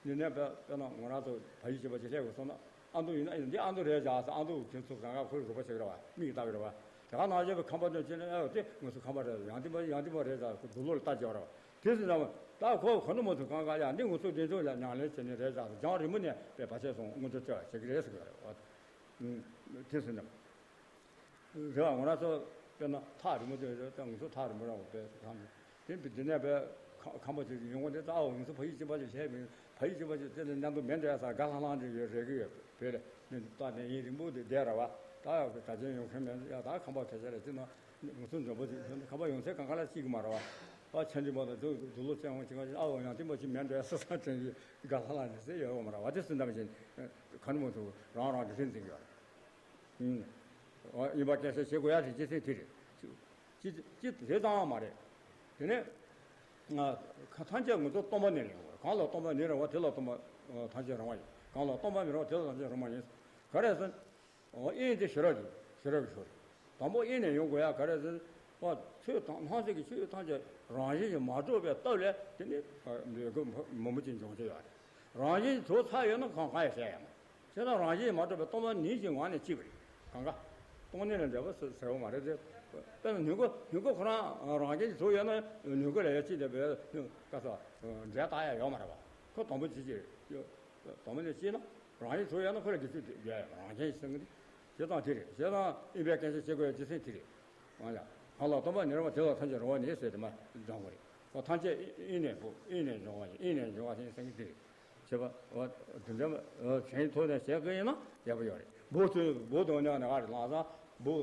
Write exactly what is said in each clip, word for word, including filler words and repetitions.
འདི་ནས་དཔེ་དཔེར་ན་ང་རང་ཚོ་བ་ཡིག་གཅིག་པ་ཅིག་སླེབས་དགོས་སོང་ན་ཨ་མདོ་ཡིན་ན་ཨེ་འདི་ཨ་མདོ་རེད་བཞག་ཟེར། ཨ་མདོ་ཁྱེད་ཚོ་གང་ག་ཁོའི་རོགས་པ་བྱེད་ཀྱི་རེད་བ། མིག་ལྟ་གི་རེད་བ། དེ་ག་ནང་བཞིན་པའི་ཁམས་པ་དེ་ཅི་ནས་ཨེ་དེ་ང་ཚོ་ཁམས་པ་རེད། ཡང་དེ་མ་ཡང་དེ་མ་རེད་ཟེར་ཁོ་དུག་ལོག་ལ་ལྟ་བྱེད་པ་རེད་བ། དེ་ཟེར་ན་ད་ཁོ་གོ་ནོ་མོ་ཚོ་གང་ག་ཡ་འདི་ང་ཚོ་འདི་ཚོ་ལ་ཉམས་ལེན་བྱེད་ནི་རེད་ཟེར་རྒྱང་རིང་མོ་ནས་དཔེ་བར་ཆད་སོང་དངོས་འབྲེལ་སྤྲད་བྱེད་ཀྱི་རེད་ཟེར་གི་རེད་བ། དེ་ཟེར་ན། རེད་བ། ང་རང་ཚོ་དཔེར་ན་ཐག་རིང་མོ་དེ་རེད། ད་ང་ཚོ་ཐག་རིང་མོ་རང་དཔེ་ཁམས་དེ་འདི་ནས་དཔེ་ཁ་ཁམས་པ་ཅིག་ཡོང་གི་འདི་ད་ཨོ་ང་ཚོ་བ་ཡིག་གཅིག་པ་ཅིག་སླེབས་མིན། བ་ཡིག་གཅིག་པ་ཅིག་དེ་ནས་མཉམ་དུ་མེད་འདྲ་ས་དགའ་ལྷང་ལྷང་ཅིག་ཡོད་རེད་གི་ཡོད་བོད་ལ་ནི་ད་ནས་ཡིན་རིང་པོ་དེ་བསྡད་ར་བ། ད་ཡག་གྲྭ་ཆེན་ཡོང་མཁན་མེད་ཡ། ད་ཁམས་པ་ཁ་ཤས་ལ་ཅི་ན་ང་ཚོ་འཇོན་པོ་ཅིག་ཁམས་པ་ཡོང་ཚད་གང་ག་ལ་སྐྱིད་གི་མ་ར་བ། ཨ་ཆ་འདི་མ་དང་དུ་དུ་ལོ་ཅན་ཡོང་ཅིག་ཨ་ཡང་དེ་མ་ཅིག་མེད་འདྲ་ས་ས་དྲན་གི་དགའ་ལྷང་ལྷང་ཅིག་སེ་ཡོད་མ་ར་བ། དེ་སུ་འདམ་བཞིན་ག་ནི་མ་ཐུབ་རང་རང་གི་ལྷན་འཛིན་གི་ཡོད་ར། ཨུམ། ཨོ་ཡིན་པ་སྐད་ཆ་བྱེད་དགོས་ཡ་དེ་ཅི་ཟེར་དེ་རེད། ཅི་ཅི་དེ་ཙམ་མ་རེད། དེ་ནས་ང་ཐམས་ཅད་ང་ཚོ་སྟོང་པ་ཉིད་ལ་ཡོང་བ་རེད། གང་ལ་སྟོང་པ་ཉིད་རང་བ་དེ་ལ་སྟོང་པ་ཐམས་ཅད་རང་བ་ཡིན། གང་ལ་སྟོང་པ་མི་རང་བ་དེ་ལ་ཐམས་ཅད་རང་བ་ཡིན། ག་རེ་ཟེར། ཨོ་དབྱིངས་དེ་ཤེས་རབ་ཀྱི་ཤེས་རབ་ཀྱི་ཕྱོགས་རེད། དང་པོ་དབྱིངས་ནས་ཡོང་དགོས་ཡ་ག་རེ་ཟེར། ཨོ་ཆོས་དང་སྣང་སྲིད་ཀྱི་ཆོས་ཐམས་ཅད་རང་བཞིན་གྱིས་མ་གྲུབ་པའི་སྟོབས་ལས་དེ་ནི་འདོད་དགུ་མུ་མུ་ཅིག་འབྱུང་ཆོག་ཡ་རེད། རང་བཞིན་གྲུབ་ཚར་ཡོད་ན་གང་གང་ཡང་བྱས་ཡ་མ་རེད། བྱས་ན་རང་བཞིན་མ་གྲུབ་པའི་སྟོང་པ་ཉིད་ཀྱི་ངང་ནས་སྐྱེས་པ་རེད། གང་ག་སྟོང་ཉིད་ལ་འབྲེལ་བ་ཟེར་ཟེར་བ་མ་རེད་དེ། དཔེར་ན་སྣུམ་འཁོར་སྣུམ་འཁོར་ཁོ་རང་རང་བཞིན་གྱིས་གྲུབ་ཡོད་ན་སྣུམ་འཁོར་ལ་ཡ་གཅིག་དེ་བས་སྣུམ་ག་ས་འབྲེལ་བཏགས་ཡ་ཡོད་མ་རེད་བ། ཁོ་དང་པོ་ཇི་ཅི་དང་པོ་ནས་སྐྱེས་ན་རང་བཞིན་གྲུབ་ཡོད་ན་ཁོ་ལ་དགེ་ཚུལ་དེ་རྒྱལ་ཡ་རང་བཞིན་ཟེར་གི་དེ་དེ་དང་དེ་རེད། བྱས་ཙང་དབྱིངས་པའི་སྐད་ཆ་བྱེད་དགོས་ཡ་ཇི་སྲིད་དེ་རེད། ཨ་ཡ། གང་ལ་སྟོང་པ་ཉིད་རང་བ་དེ་ལ་ཐམས་ཅད་རང་བ་ཉིད་ཟེར་དེ་མ་སྦྱང་དགོས་རེད། ཨོ་ཐམས་ཅད་དབྱིངས་ནས་བུ་དབྱིངས་ནས་འབྱུང་བ་ཡིན། དབྱིངས་ནས་འབྱུང་བ་ཡིན་ཟེར་གི་དེ་རེད། བྱེད་པ་འོ་དེ་འདྲ་མ་འོ་གཞན་ཐོག་ནས་བྱེད་དགོས་ཡིན་ན་ཡག་པོ་ཡོད་རེད། བུ་ཚོས་བུ་དོན་ཉག་ནས་ཨ་རེ་ལང་ས་བུ་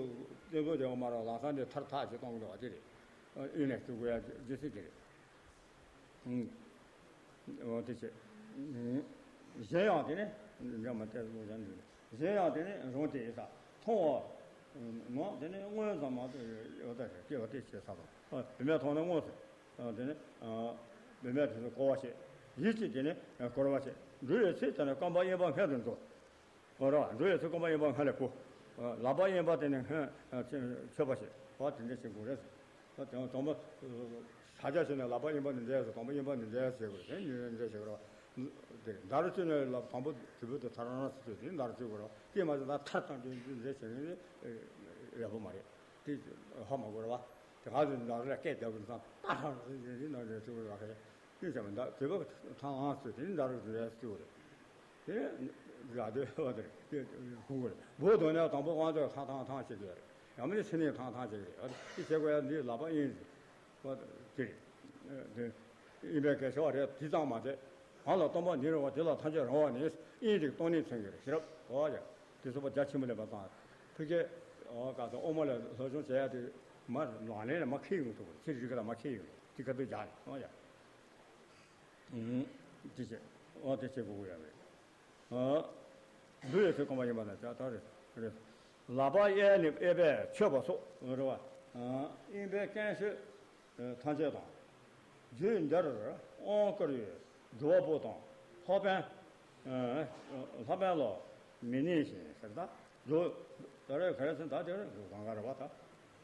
བཙན་པོ་རྒྱལ་བ་མ་ར་ལང་ས་འདི་ཐར་ཐག་ཅིག་གཏོང་གི་འདུག་བ་དེ་རེད། ཨ་དབྱིངས་ནས་བཙུགས་དགོས་ཡ་ཇི་སྲིད་དེ་རེད། ཨོ་དེ་བྱས། གཞན་ཡང་དེ་ནི་འདྲ་མ་ཏེ་བཟོ་བྱ་འདུག་གཞན་ཡང་དེ་ནི་རང་དེ་ཡིན་ས་མཐོང་བ། ནང་དེ་ནི་དངོས་ཟ་མ་ཏོག་ཡོད་ད་ཞེས་སྐྱེ་བ་དེ་བྱས་ས་དང་བུད་མེད་མཐོང་ན་དངོས་སུ། དེ་ནི་བུད་མེད་དེ་ཚོ་གོ་བ་བྱེད། ཡིད་ཀྱིས་དེ་ནི་གོ་བར་བྱེད། འགྲོ་བའི་ཚེ་དེ་ནི་སྐོམ་པ་གཡེང་བ་སྔོན་དུ་འགྲོ། འོ་ར་བ། འགྲོ་བའི་ཚེ་སྐོམ་པ་གཡེང་བ་སྔ་ལས་གོ། ལག་པ་གཡེང་བ་དེ་ནི་སྔོན་མཆོད་པ་བྱེད་པ་དེ་འདྲ་བྱེད་དགོས་རེད། དང་པོ་ས་ཆ་ཞིག་ནས་ལག་པ་གཡེང་བ་ནི་འདྲ་ཟེར། དང་པོ་གཡེང་བ་ནི་འདྲ་ཟེར་དགོས་རེད། དེ་ནི་འདྲ་བྱེད་དགོས་རེད། དེ་འདར་བཅུག་ནས་ལ་དང་པོ་དུས་བུ་དུ་ཐར་རང་སུ་དུས་དེ་འདར་བཅུག་དགོས་རེད། དེ་མ་ཟད་ད་ཐར་དང་དེ་འདྲ་བྱེད་ནི་ཡག་པོ་མ་རེད། དེ་ཧ་མ་གོ་རེད་བ། དེ་ག་ཚོད་འདར་ལ་སྐད་རྒྱག་དགོས་ཙང་ད་ཐར་རང་སུ་དེ་འདར་བཅུག་དགོས་རེད། དེ་ཚེ་མི་འདར་དུས་བུ་ཐར་རང་སུ་དེ་འདར་བཅུག་རེད། དེ་ར་དེ་བ་དེ་རེད། དེ་ཧུང་གོ་རེད། བུ་དོན་ནས་དང་པོ་དབང་དུ་ཐང་ཐང་ཐང་བྱེད་ཀྱི་རེད། ཡང་མིན་ཚེ་ནས་ཐང་ཐང་བྱེད་ཀྱི་རེད། དེ་བྱེད་དགོས་ཡ་འདི་ལག་པ་གཡེང་ཟེར་བ་དེ་རེད། དེ་ཨིན་པའི་སྐད་ཆ་བ་རེད། དེ་ཙམ་མ་ཟད་གང་ལ་སྟོང་པ་ཉིད་རང་བ་དེ་ལ་ཐམས་ཅད་རང་བ་ནི་དབྱིངས་རིག་སྟོང་ཉིད་མཚོན་གྱི་རེད། ཤེས་རབ་འོ་ཡ། དེ་ཚོ་པ་རྒྱ་ཆེན་པོ་ལས་པ་དང་ཕ་གི་འོ་ག་ཚོད་དབུ་མ་ལ་སློབ་སྦྱོང་བྱེད་ཡ་དེ་མ་ལག་ལེན་ལ་མ་ཁེལ་ཡོང་ཐུབ་པ་རེད། ཚེ་རིག་ག་ལ་མ་ཁེལ་ཡོང་རེད། དེ་ག་དུས་རྒྱག་རེད། འོ་ཡ། དེ་བྱེད། འོ་དེ་བྱེད་དགོས་ཀྱི་ཡོད་རེད། འདུལ་བའི་ཚུལ་སྐོམ་པ་གཡེང་བ་ན་ཇ་ད་རེད་རེད། ལག་པ་གཡས་ནས་གཡས་པས་མཆོད་པ་སོགས་རེད་བ། གཡེང་བའི་རྐྱེན་བྱེད་ཐམས་ཅད་དང་། རྒྱུད་འདིར་དབང་བསྐུར་བའི་སྒྲུབ་པ་པོ་དང་ལྷག་པའི་ལྷག་པའི་ལོ་མི་གནས་ཤིང་ཟེར། ད་རུ་ད་རེས་ག་རེ་ཟེར་ད་དེར་རུ་གང་ག་རེད་བ། ད་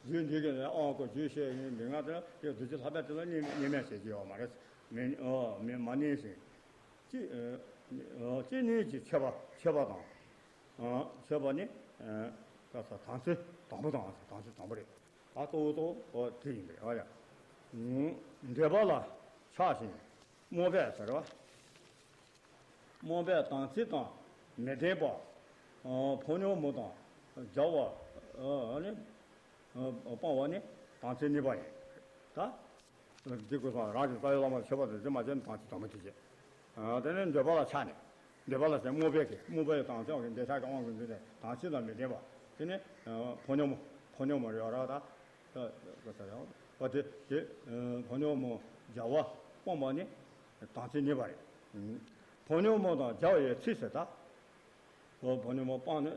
རྒྱུད་འདི་གི་ནས་དབང་བསྐུར་རྒྱུད་བཤད་ཡིན་མི་ང་དེ་དེ་རྒྱུད་ཀྱི་ལྷག་པའི་དེ་ལ་གནས་གནས་མེད་བྱེད་ཀྱི་ཡོད་མ་རེད། མི་ཨོ་མི་མ་གནས་ཤིང་། ཅི་ཨོ་ཅི་ནས་ཀྱི་མཆོད་པ་མཆོད་པ་དང་། ཨོ་མཆོད་པ་ནི་ཨོ་ད་ས་དམ་ཚིག་དང་པོ་དང་དམ་ཚིག་དང་པོ་རེད། ད་གཙོ་བོ་གཙོ་བོ་དེ་ཡིན་པས། ཨ་ཡ། འདོད་པ་ལ་ཆགས་ཤིང་རྨོངས་པས་ཟེར་བ། རྨོངས་པས་དམ་ཚིག་དང་མི་ལྡན་པ། ཕོ་ཉོན་མོངས་དང་སྦྱར་བ་ནི་སྤང་བ་ནི་དམ་ཚིག་གཉིས་པ་ཡིན། ད་འདི་ཀུན་སློང་རང་གི་རྩ་བའི་བླ་མ་ལ་མཆོད་པ་དང་འདི་མ་བྱས་ན་དམ་ཚིག་དམ་པོ་དེ་བྱེད། དེ་ནས་འདོད་པ་ལ་ཆགས་ནས་འདོད་པ་ལ་ཟེར་རྨོངས་པའི་གི་རྨོངས་པའི་དང་ཚེ་འདོད་ཆགས་ཀྱི་དབང་གིས་འདུས་ནས་དམ་ཚིག་དང་མི་ལྡན་པ། དེ་ནས་ཕོ་ཉོན་མོངས་ཕོ་ཉོན་མོངས་ཡོད་ར་ད། ད་ད་ད་ཡང་བ་དེ་དེ་ཕོ་ཉོན་མོངས་སྦྱར་བ་སྤོང་བ་ནི་དམ་ཚིག་གཉིས་པ་རེད། ཕོ་ཉོན་མོངས་དང་སྦྱར་བའི་ཚིག་ཟེར་ད། ཕོ་ཉོན་མོངས་སྤངས་ནས་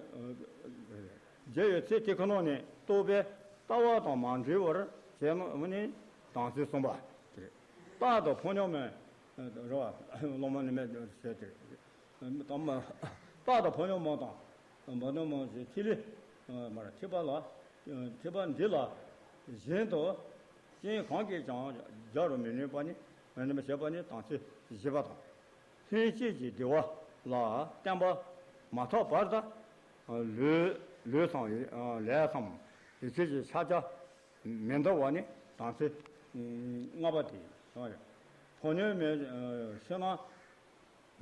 སྦྱར་བའི་ཚིག་དེ་ཁོ་ན་ནི་རྟོག་པས་ལྟ་བ་དང་མ་འབྲེལ་བར་བྱས་ནས་དམ་ཚིག་གསུམ་པ་དེ་རེད། རྟག་ཏུ་ཕོ་ཉོན་མོངས་རེད་བ། སློབ་མ་ནི་མེད་ཟེར་དེ་རེད། དམ་རྟག་ཏུ་ཕོ་ཉོན་མོངས་དང་ཕོ་ཉོན་མོངས་ཀྱི་ཐིག་ལེ་མར་ཐིགས་པ་ལ་ཐིགས་པ་འདི་ལ་གཞན་དུ་རྐྱེན་གང་གིས་ཀྱང་སྦྱར་རུ་མི་ནུས་པ་ནི་མི་ནུས་པ་བྱེད་པ་ནི་དམ་ཚིག་བཞི་པ་དང་། ལྷན་སྐྱེས་ཀྱི་བདེ་བ་ལ་བརྟན་པ་མ་ཐོབ་བར་དུ། ལུས་ལུས་སམ་ལས་སམ་ཡིད་ཆེས་ཀྱི་ཕྱག་རྒྱ་མི་འདོར་བ་ནི་དམ་ཚིག་ལྔ་པ་སྟེ། དོན་ཉིད་མེད་ཕྱི་ནང་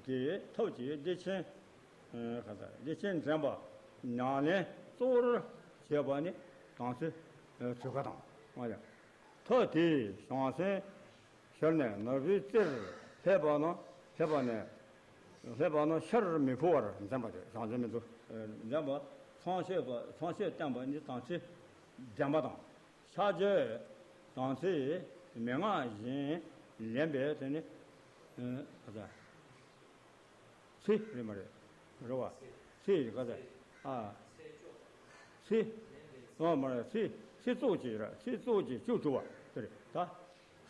གི་ཐབས་ཀྱིས་བདེ་ཆེན་ག་ས་བདེ་ཆེན་འདྲེན་པ་ཉམས་ལེན་གཙོ་བོར་བྱེད་པ་ནི་དམ་ཚིག་གི་གྲུ་ཁ་དང་། ཐབས་དེས་བྱང་སེམས་ཤར་ནས་ནོར་བུའི་རྩེར་སླེབས་པ་ན། སླེབས་པ་ནས་སླེབས་པ་ན་ཤར་མི་འཕོ་བར་འཛིན་པ་སྟེ། བྱང་སེམས་མི་འདོར་འཛིན་པ། མཚམས་ཤེས་པ། མཚམས་ཤེས་བསྟན་པ་ནི་དམ་ཚིག་ལྡན་པ་དང་། ཕྱག་རྒྱའི་དམ་ཚིག་མན་ངག་བཞིན་ལེན་པའི་དེ་ནི། ཨ། ཚེ་རེད་མ་རེད། རེད་བ། ཚེ་ག་ཚད། ཨ། ཚེ། ཨ་མ་རེད། ཚེ་ཚེ་བཙོག་ཅིག་ར། ཚེ་བཙོག་ཅིག་བཅུ་དྲུག་པ་དེ་རེད་ད།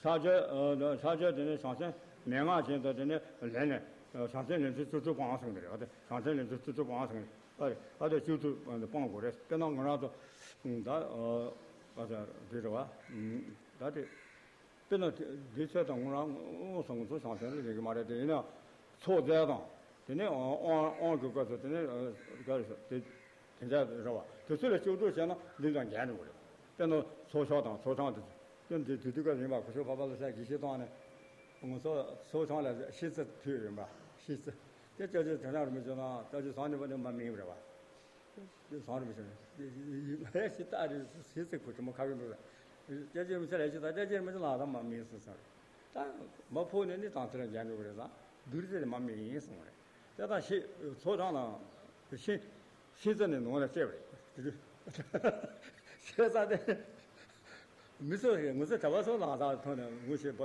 ཕྱག་རྒྱ། ཨ། ཕྱག་རྒྱ་དེ་ནི་བྱང་སེམས་མན་ངག་བཞིན་དུ་དེ་ནི་ལེན་ནས། བྱང་སེམས་ལེན་ཚུལ་བཅུ་དྲུག་སྤང་ཟེར་གི་རེད། ཨ་དེ་བྱང་སེམས་ལེན་ཚུལ་བཅུ་དྲུག་སྤང་ཟེར་གི་རེད། ཨ་རེད། ཨ་དེ་བཅུ་དྲུག་སྤང་དགོས་རེད། དཔེར་ན་ང་རང་ཚོ་ད་ཨ་ད་དེ་རེད་བ། ད་དེ། དཔེར་ན་དེ་ཚོ་དང་ང་རང་ངོ་སོང་ཚོ་བྱང་སེམས་ལ་ཡོད་ཀྱི་མ་རེད། དེ་ཡིན་ན་ཚོགས་རྫས་དང་དེ་ནས་དབང་དབང་གི་སྐབས་སུ་དེ་ནས་དེ་དེ་འདྲ་རེད་བ། དེ་ཚོ་ལ་བཅུ་དྲུག་བྱས་ན་འདི་དང་འགལ་འགྲོ་གི་རེད། དཔེར་ན་ཚོགས་ཆང་དང་ཚོགས་ཆང་དེ་ཚོ་དེ་དུས་དུས་སྐབས་ཡིན་པ། ཁོ་ཚོ་བར་པ་ལ་ས་དགེ་བཤེས་བཏང་ནས་ང་ཚོ་ཚོགས་ཆང་ལ་ཤི་ཚེ་དུས་ཡིན་པ། ཤི་ཚེ་དེ་སྐྱབས་རྗེ་དོན་གྲུབ་རིན་པོ་ཆེ་དང་སྐྱབས་རྗེ་ཟམ་གདོང་པ་ནི་མ་མིན་རེད་བ། ཟམ་རིན་པོ་ཆེ་ནི་ལས་ཞིག་བཏགས་རེད། ཟས་ཚིག་གོ་ཆུ་མོ་ཁ་གི་འདུག་ལ། སྐྱབས་རྗེ་རིན་པོ་ཆེ་ལས་ཞིག་བཏགས། སྐྱབས་རྗེ་རིན་པོ་ཆེ་ལགས་དང་མ་མིན་སོང་ཟེར། ད་མ་ཕོག་ནས་ནི་དང་ཚེ་ལ་འགྱུར་འགྲོ་གི་རེད་ཟེར། བདུད་རྩི་ནི་མ་མིན་གསུངས་རེད། དེ་དང་ཤི་ཚོགས་གྲངས་དང་ཤི་ཤི་ཚེ་ནི་ནོར་ལ་སྐྱེ་བ་རེད། ཤེས་ས་དེ། མི་ཚོ་ངུ་ཚོ་གྲྭ་པ་ཚོ་ལ་ད་ཐོན་ནས་ངུ་ཤེས་པ་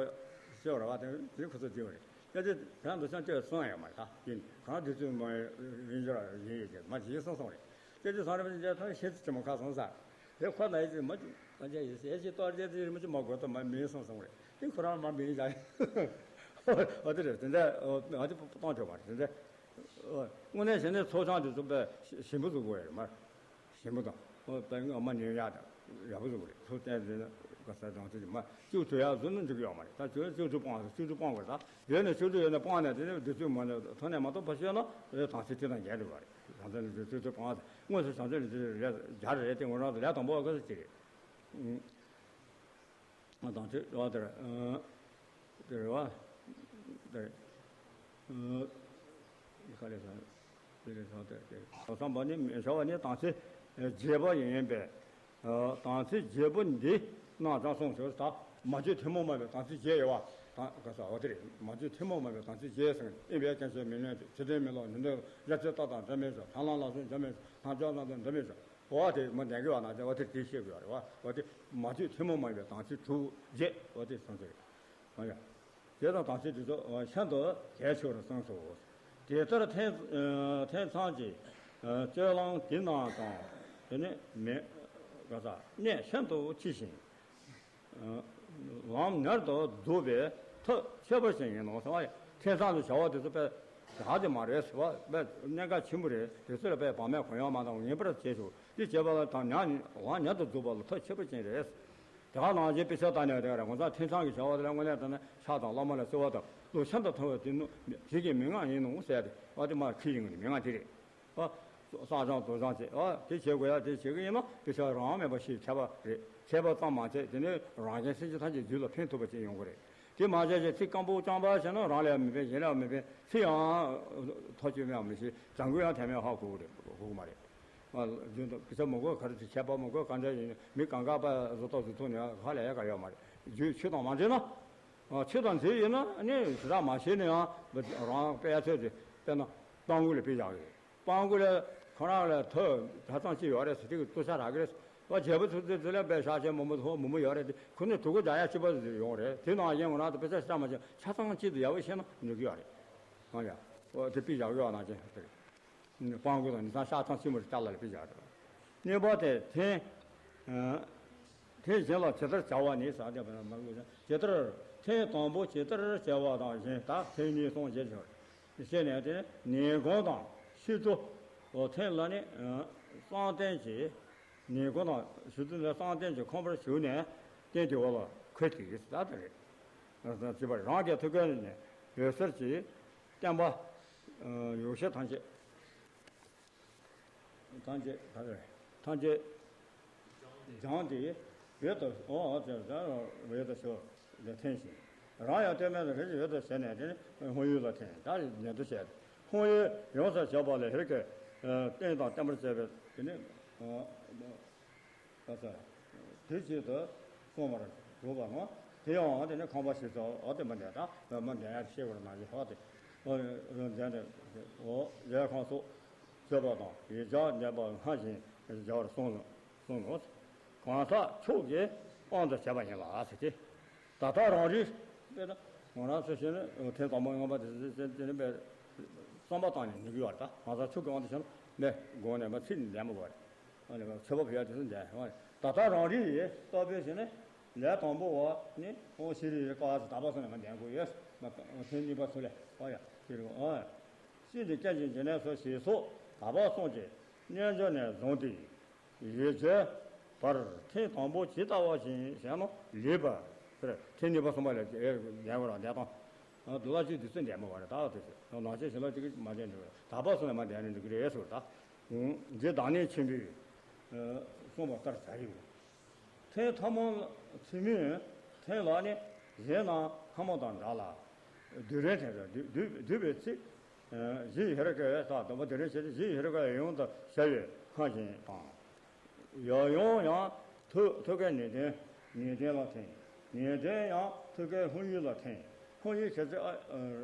ཤེས་བ་རེད་བ། དེ་དེ་ཁོ་ཚོ་སྐྱེ་བ་རེད། སྐྱབས་རྗེ་དོན་གྲུབ་ཚང་སྐྱོ་གསུང་ཡོད་མ་རེད། ད་ཡིན་གང་དུས་ཚོད་མ་ཡིན་རྒྱུ་ར་ཡིན་ཡོད་ཀྱི་མ་ཇི་སོང་སོང་རེད། སྐྱབས་རྗེ་ཟམ་རིན་པོ་ཆེ་ཐོན་ཤེས་ཚེ་ཆེན་མོ་ཁ་སོང་ས། དེ་ཁོ་ན་ཡི་ཚེ་མ་ཇུ་གང་ཅི་ཡིན་ཟེར་ཞིག་གཏོར་རྒྱལ་དེ་རིན་པོ་ཆེ་མ་དགོས་ད་མ་མིན་སོང་སོང་རེད། དེ་ཁོ་རང་མ་མིན་ཡ། ཨོ་དེ་རེད། དེ་འདྲ་ཨ་དེ་གཏོང་ཆོག་པ་རེད། དེ་འདྲ། དངོས་གནས་བྱས་ནས་ཚོགས་ཆང་དེ་ཚོ་དཔེ་ཞིམ་པོ་བཟོ་དགོས་ཡ་རེད་མ། ཞིམ་པོ་དང་། ཨོ་དཔེ་ང་མ་ཉོས་ཡ་དང་ཡག་པོ་བཟོ་དགོས་རེད། ཚོགས་བསྟན་དེ་ན་ག་ས་དང་དེ་མ་བཅུ་དྲུག་ཡ་བཟོ་ན་འགྲིག་གི་ཡོད་མ་རེད། ད་བཅུ་བཅུ་དྲུག་སྤང་བཅུ་དྲུག་སྤང་དགོས། ད་ཡོད་ན་བཅུ་དྲུག་ཡོད་ན་སྤང་ནས་དེ་ནས་བདུད་རྩི་མ་ནས་ཐོན་ནས་མ་གཏོགས་ཕ་ཤོད་ན་དང་ཚེ་དེ་དང་འགལ་འགྲོ་བ་རེད། དང་ཚེ་ནས་བཅུ་དྲུག་སྤང་དངོས་སུ་བྱང་ཆུབ་ལ་དེ་རེད། རྒྱ་རེད་དེ་ང་རང་ཚོ་ལས་དང་པོ་བ་ག་ས་ཅི་རེད། ཨ་དང་ཚེ་རེད་བ། དེར་དེར་བ་དེར་ཨ་ག་ལེ་ས་དེ་ལེ་ས་དེར་དེར་ཐོས་བསམ་པ་ནི་མི་བྱ་བ་ནི་དམ་ཚིག་རྒྱས་པ་ཡིན་པས། ཨ་དམ་ཚིག་རྒྱས་པོ་འདི་རྣམས་ཀྱང་གསུངས་ཤིག་ད་མ་བཅོས་ཐུན་མོང་མ་ཡིན་པའི་དམ་ཚིག་རྒྱས་ཡོད་བ། ད་ག་ས་འོ་དེ་རེད། མ་བཅོས་ཐུན་མོང་མ་ཡིན་པའི་དམ་ཚིག་རྒྱས་ཟེར་ནས། ཨིན་པས་སྐྱོན་ཆེན་མི་གནོད་དེ། ཚིག་དོན་མི་ལོག་ཉོན་མོངས་པའི། ཡ་ཆེ་ལྟ་དང་འབྲལ་མེད་ཤོག་ཐར་ལམ་ལ་སོགས་འཇོམས་མེད་ཤོག་ཐམས་ཅད་རྣམ་དག་འདུ་མེད་ཤོག་འོ་དེ་མ་ལྡན་གི་བ་ན་ཅེ་བ་དེ་དེ་ཤེས་དགོས་རེད་བ། འོ་དེ་མ་བཅོས་ཐུན་མོང་མ་ཡིན་པའི་དམ་ཚིག་དྲུག་བརྒྱད། འོ་དེ་སོང་ཚེ་རེད། འོ་ཡ། དེ་དང་དམ་ཚིག་དེ་ཚོ་ཤིན་ཏུ་གལ་ཆེ་བར་གསུངས་སོ། དེ་ལྟར་ཐེག་ཐེག་ཚང་གི་སྤྱོད་ལམ་དེ་རྣམས་ཀྱང་དེ་ནི་མེད་ག་ས་གནད་ཤིན་ཏུ་ཆེ་ཞིང་། ལམ་མྱུར་དུ་རྫོགས་པའི་ཐབས་ཁྱད་པར་ཅན་ཡིན་ནོ་ཟེར་བ། ཐེག་ཆེན་གྱི་བྱ་བ་དེ་ཚོ་དཔེ་དག་དེ་མ་རེད་ཟེར་བ། དཔེ་གནད་འགག་ཆེན་པོ་རེད། དེ་ཚོ་ལ་དཔེ་བག་མེད་གུ་ཡངས་མ་བཏང་ངེས་པར་བྱེད་ཆོག་དེ་བྱེད་པ་ལ་དང་ཉག་ལམ་མྱུར་དུ་རྫོགས་པ་ལ་ཐབས་ཁྱད་པར་ཅན་རེད། དེ་ག་ནང་བཞིན་དཔེ་ཆ་ལྟ་ནས་དེ་རེད། ང་ཚོ་ཐེག་ཆེན་གྱི་བྱ་བ་དེ་ལ་དངོས་གནས་དྲང་གནས་ཕྱག་དང་བླ་མ་ལ་གསོལ་བ་དང་བློ་ཤིན་ཏུ་ཐུང་བས་དེ་ནི་དེ་གི་མན་ངག་ཡིན་ནོ་ཟེར་ཏེ་བ་དེ་མར་ཁྲིད་ཡིན་གྱི་མན་ངག་དེ་རེད། ཨ། བསགས་སྦྱང་བཟོད་སྦྱང་བྱེད། ཨ། དེ་བྱེད་དགོས་ཡ་དེ་བྱེད་ཀྱི་ཡིན་ན་དཔེ་ཆ་རང་མེད་པ་ཞིག་མཁས་པ་རེད། མཁས་པ་ཙམ་མ་བྱས་དེ་ནས་རང་གཞན་སེམས་ཅན་ཐམས་ཅད་རྒྱུད་ལ་ཕན་ཐོགས་པ་ཅིག་ཡོང་གི་རེད། དེ་མ་བྱས་ཀྱི་ཚིག་སྐམ་པོ་རྐྱང་པ་བྱས་ན་རང་ལ་ཡང་མི་ཕན། གཞན་ལ་ཡང་མི་ཕན། ཚིག་ཡང་ཐག་ཆོད་མེད་པ་མི་ཤེས། བྱ་འགུལ་ཡང་དལ་མེད་ཧ་གོ་གི་རེད། གོ་གི་མ་རེད། ཨ། རྒྱུན་དུ་དཔེ་ཆ་མི་དགོས། ག་རེ་ཚིག་མཁས་པ་མི་དགོས། གང་འདྲ་ཡིན་མི་གང་ག་པ་བཟོ་ལྟ་བཟོ་ཐུབ་ནས་ཧ་ལས་ཡ་ག་ཡོད་མ་རེད། རྒྱུད་ཆོས་དང་མ་འདྲེས་ན། ཨ། ཆོས་དང་འདྲེས་ཡོད་ན་ནི་ཞེ་དྲག་མ་ཤེས་ནས་ཡང་རང་དཔེ་ཡ་ཚོད་དེ་དཔེར་ན་སྤང་སྐུ་ལ་དཔེ་བཞག་གི་རེད། སྤང་སྐུ་ལ་ཁོ་རང་ལ་ཐོས་གྲྭ་ཚང་གཅིག་ཡོད་རེད་ཟེར་དེ་གི་ཏུ་ཤ་རག་གི་རེད། བ་རྒྱལ་པོ་ཚོ་ཚོ་ཚོ་ལ་དཔེ་ཤ་ཆེན་མོ་མོ་ཐོག་མོ་མོ་ཡོད་རེད། དེ་ཁོ་ནས་དྲུག་གོ་བརྒྱ་ཡ་གཅིག་པ་ཡོང་རེད། དེ་ནང་བཞིན་ང་རང་ཚོ་དཔེ་ཆ་ཤ་མ་ཆེ་ཆ་ཚང་གཅིག་ཏུ་ཡག་པོ་ཤེས་ན་འགྲིག་གི་ཡོད་རེད། ཨ་ཡ། འོ་དེ་དཔེ་བཞག་ཡོད་ནང་བཞིན་དེ་རེད། སྤང་སྐུ་དང་ཉི་ཚང་ཤ་ཚང་ཆེན་མོ་རེ་ལྕགས་ལ་ལ་དཔེ་བཞག་རེད། གཉིས་པ་དེ་ཐེངས་ཐེངས་གཞན་ལ་ཇི་ལྟར་བྱ་བ་ནི་ཟེར་དེ་མ་ལུས་ཇི་ལྟར་ཐེངས་དང་པོ་ཇི་ལྟར་བྱ་བ་དང་གཞན་དག་ཐེངས་གཉིས་གསུམ་བཞི་བྱ་བ་ཞེས་ནས་དེ་ནི་ནན་གོང་དང་ཤེས་སྒྲོ། འོ་ཐེངས་ལ་ནི་བསམ་གཏན་གྱི་ནན་གོང་དང་ཤེས་སྒྲོ་ལ་བསམ་གཏན་གྱི་ཁང་པར་ཞུགས་ནས་གཏན་གྱི་འོག་ལ་འཁོད་དེ་ཟེར་དེ་རེད། ཅེས་པ་རང་གི་ཐུགས་ཀའི་ནས་འོད་ཟེར་གྱིས། བསྟན་པ། ཨ། ཡོ་བྱད་ཐམས་ཅད། ཐམས་ཅད་ག་རེ། ཐམས་ཅད་སྦྱངས་ཏེ། འོད་དུ། འོ་འོ་དེ་ལྟར་འོད་དུ་ཞུ། ལ་འཐིམ་ཞིང་། རང་ཡང་ལྟོས་མེད་དུ་རིགས་ཀྱི་འོད་དུ་ཞུ་ནས་དེ་ནི་སྔོན་ཡུལ་ལ་འཐིམ། ད་ནན་དུ་བྱས་ཏེ། སྔོན་ཡུལ་ཡོངས་སུ་གྱུར་པ་ལ་ཧེ་ཀའི་རྟེན་དང་བརྟེན་པར་བྱས་པའི་དེ་ནི། ཨ། ད་ཚ། དུས་གཅིག་ཏུ་གསུངས་པར་གྲུབ་པ་ནོ། དེ་ཡང་དེ་ནི་ཁང་པ་ཞིག་ཏུ། འོ་དེ་མི་འདྲ། ད་མི་འདྲ་ཡང་ཤེས་པར་མ་བྱེད། འོ་དེ། འོ་འོ་མཛད་དེ། འོ་ལས་ཁང་སོགས་བྱེད་པ་དང་ཡིག་བརྒྱ་འདོན་པ་སྔར་བཞིན་བྱ་བར་གསུངས་གསུངས་ནོ། གང་ཟག་མཆོག་གི་དབང་དུ་བྱས་པ་ཡིན་ལ་ཟེར་ཏེ། ད་ལྟ་རང་རིག་དཔེར་ན་ང་རང་ཚོ་བྱས་ན་ཐེངས་དང་པོ་ངོ་མ་དེ་དེ་དེ་ནི་བསམ་པ་བཏང་ནས་ནི་གི་བར། ད་གང་ཟག་མཆོག་གི་དབང་དུ་བྱས་ན་མེ་དགོངས་ནས་མ་ཚིག་ནི་འདོན་པ་བར། ཨ་ནི་མཆོད་པ་ཕུལ་ཡ་དེ་ཚོ་འདོན། ད་ལྟ་རང་རིག་ཡིས་རྟོགས་པའི་ཕྱིར་ནི། ལས་དང་པོ་བ་ནི་ཨོ་ཤི་རི་ཡི་ཀ་ཟེར། ད་པ་སོང་ནས་མ་འདོན་དགོས་ཡོད། མ་ཐེངས་གཉིས་པ་སོང་ལས། ཨོ་ཡ་ཤི་རི། ཨོ། ཤི་འདི་སྐད་ཅིག་འཇིག་གནས་སོ་ཞེས་སོགས་ད་པ་སོང་གི་རྣལ་འབྱོར་ནས་བཟུང་སྟེ། ཡོད་ཚད་བར་ཐེངས་དང་པོ་ཇི་ལྟ་བ་བཞིན་བྱས་ན་ལེགས་པ། ཟེར་ཐེངས་གཉིས་པ་གསུམ་པ་ལས་ཡར་ཡོང་བ་ར་འདོན་དང་། དུ་ལ་ཅིག་དུས་ཚོད་འདོན་མི་བ་རེད། ད་དེ་ནང་ཆེན་ཞིག་ལ་ཅིག་མ་འདོན་འགྲིག་རེད། ད་པ་སོང་ནས་མ་འདོན་ནས་འགྲིག་རེད་ཟེར། ད་འདི་བདག་ཉིད་ཆེན་པོས་གསུངས་པ་ལྟར་བྱ་ཡིན། ཐེངས་ཐ་མ་ཚུལ་མིན་ཐེངས་ལ་ནི་གཞན་རྣམས་སྔ་མ་དང་འདྲ་ལ། སྡུད་རན་ཐེངས་སུ་སྡུད་པའི་ཚིག་གཞི་ཡི་ཧེ་ར་ཀའི་ས་དང་པོ་དེ་རིང་བྱས་ཏེ། གཞི་ཡི་ཧེ་ར་ཀའི་ཡང་དུ་བྱ་བའི་སྔར་བཞིན་དང་། ཡང་ཡང་ཡང་ཐུག་ཐུག་ཀའི་ནན་ཏན་ནན་ཏན་ལ་འཐིམ། ནན་ཏན་ཡང་ཐུག་ཀའི་སྔོན་ཡུལ་ལ་འཐིམ། སྔོན་ཡུལ་བྱས་ཚེ་ཨ་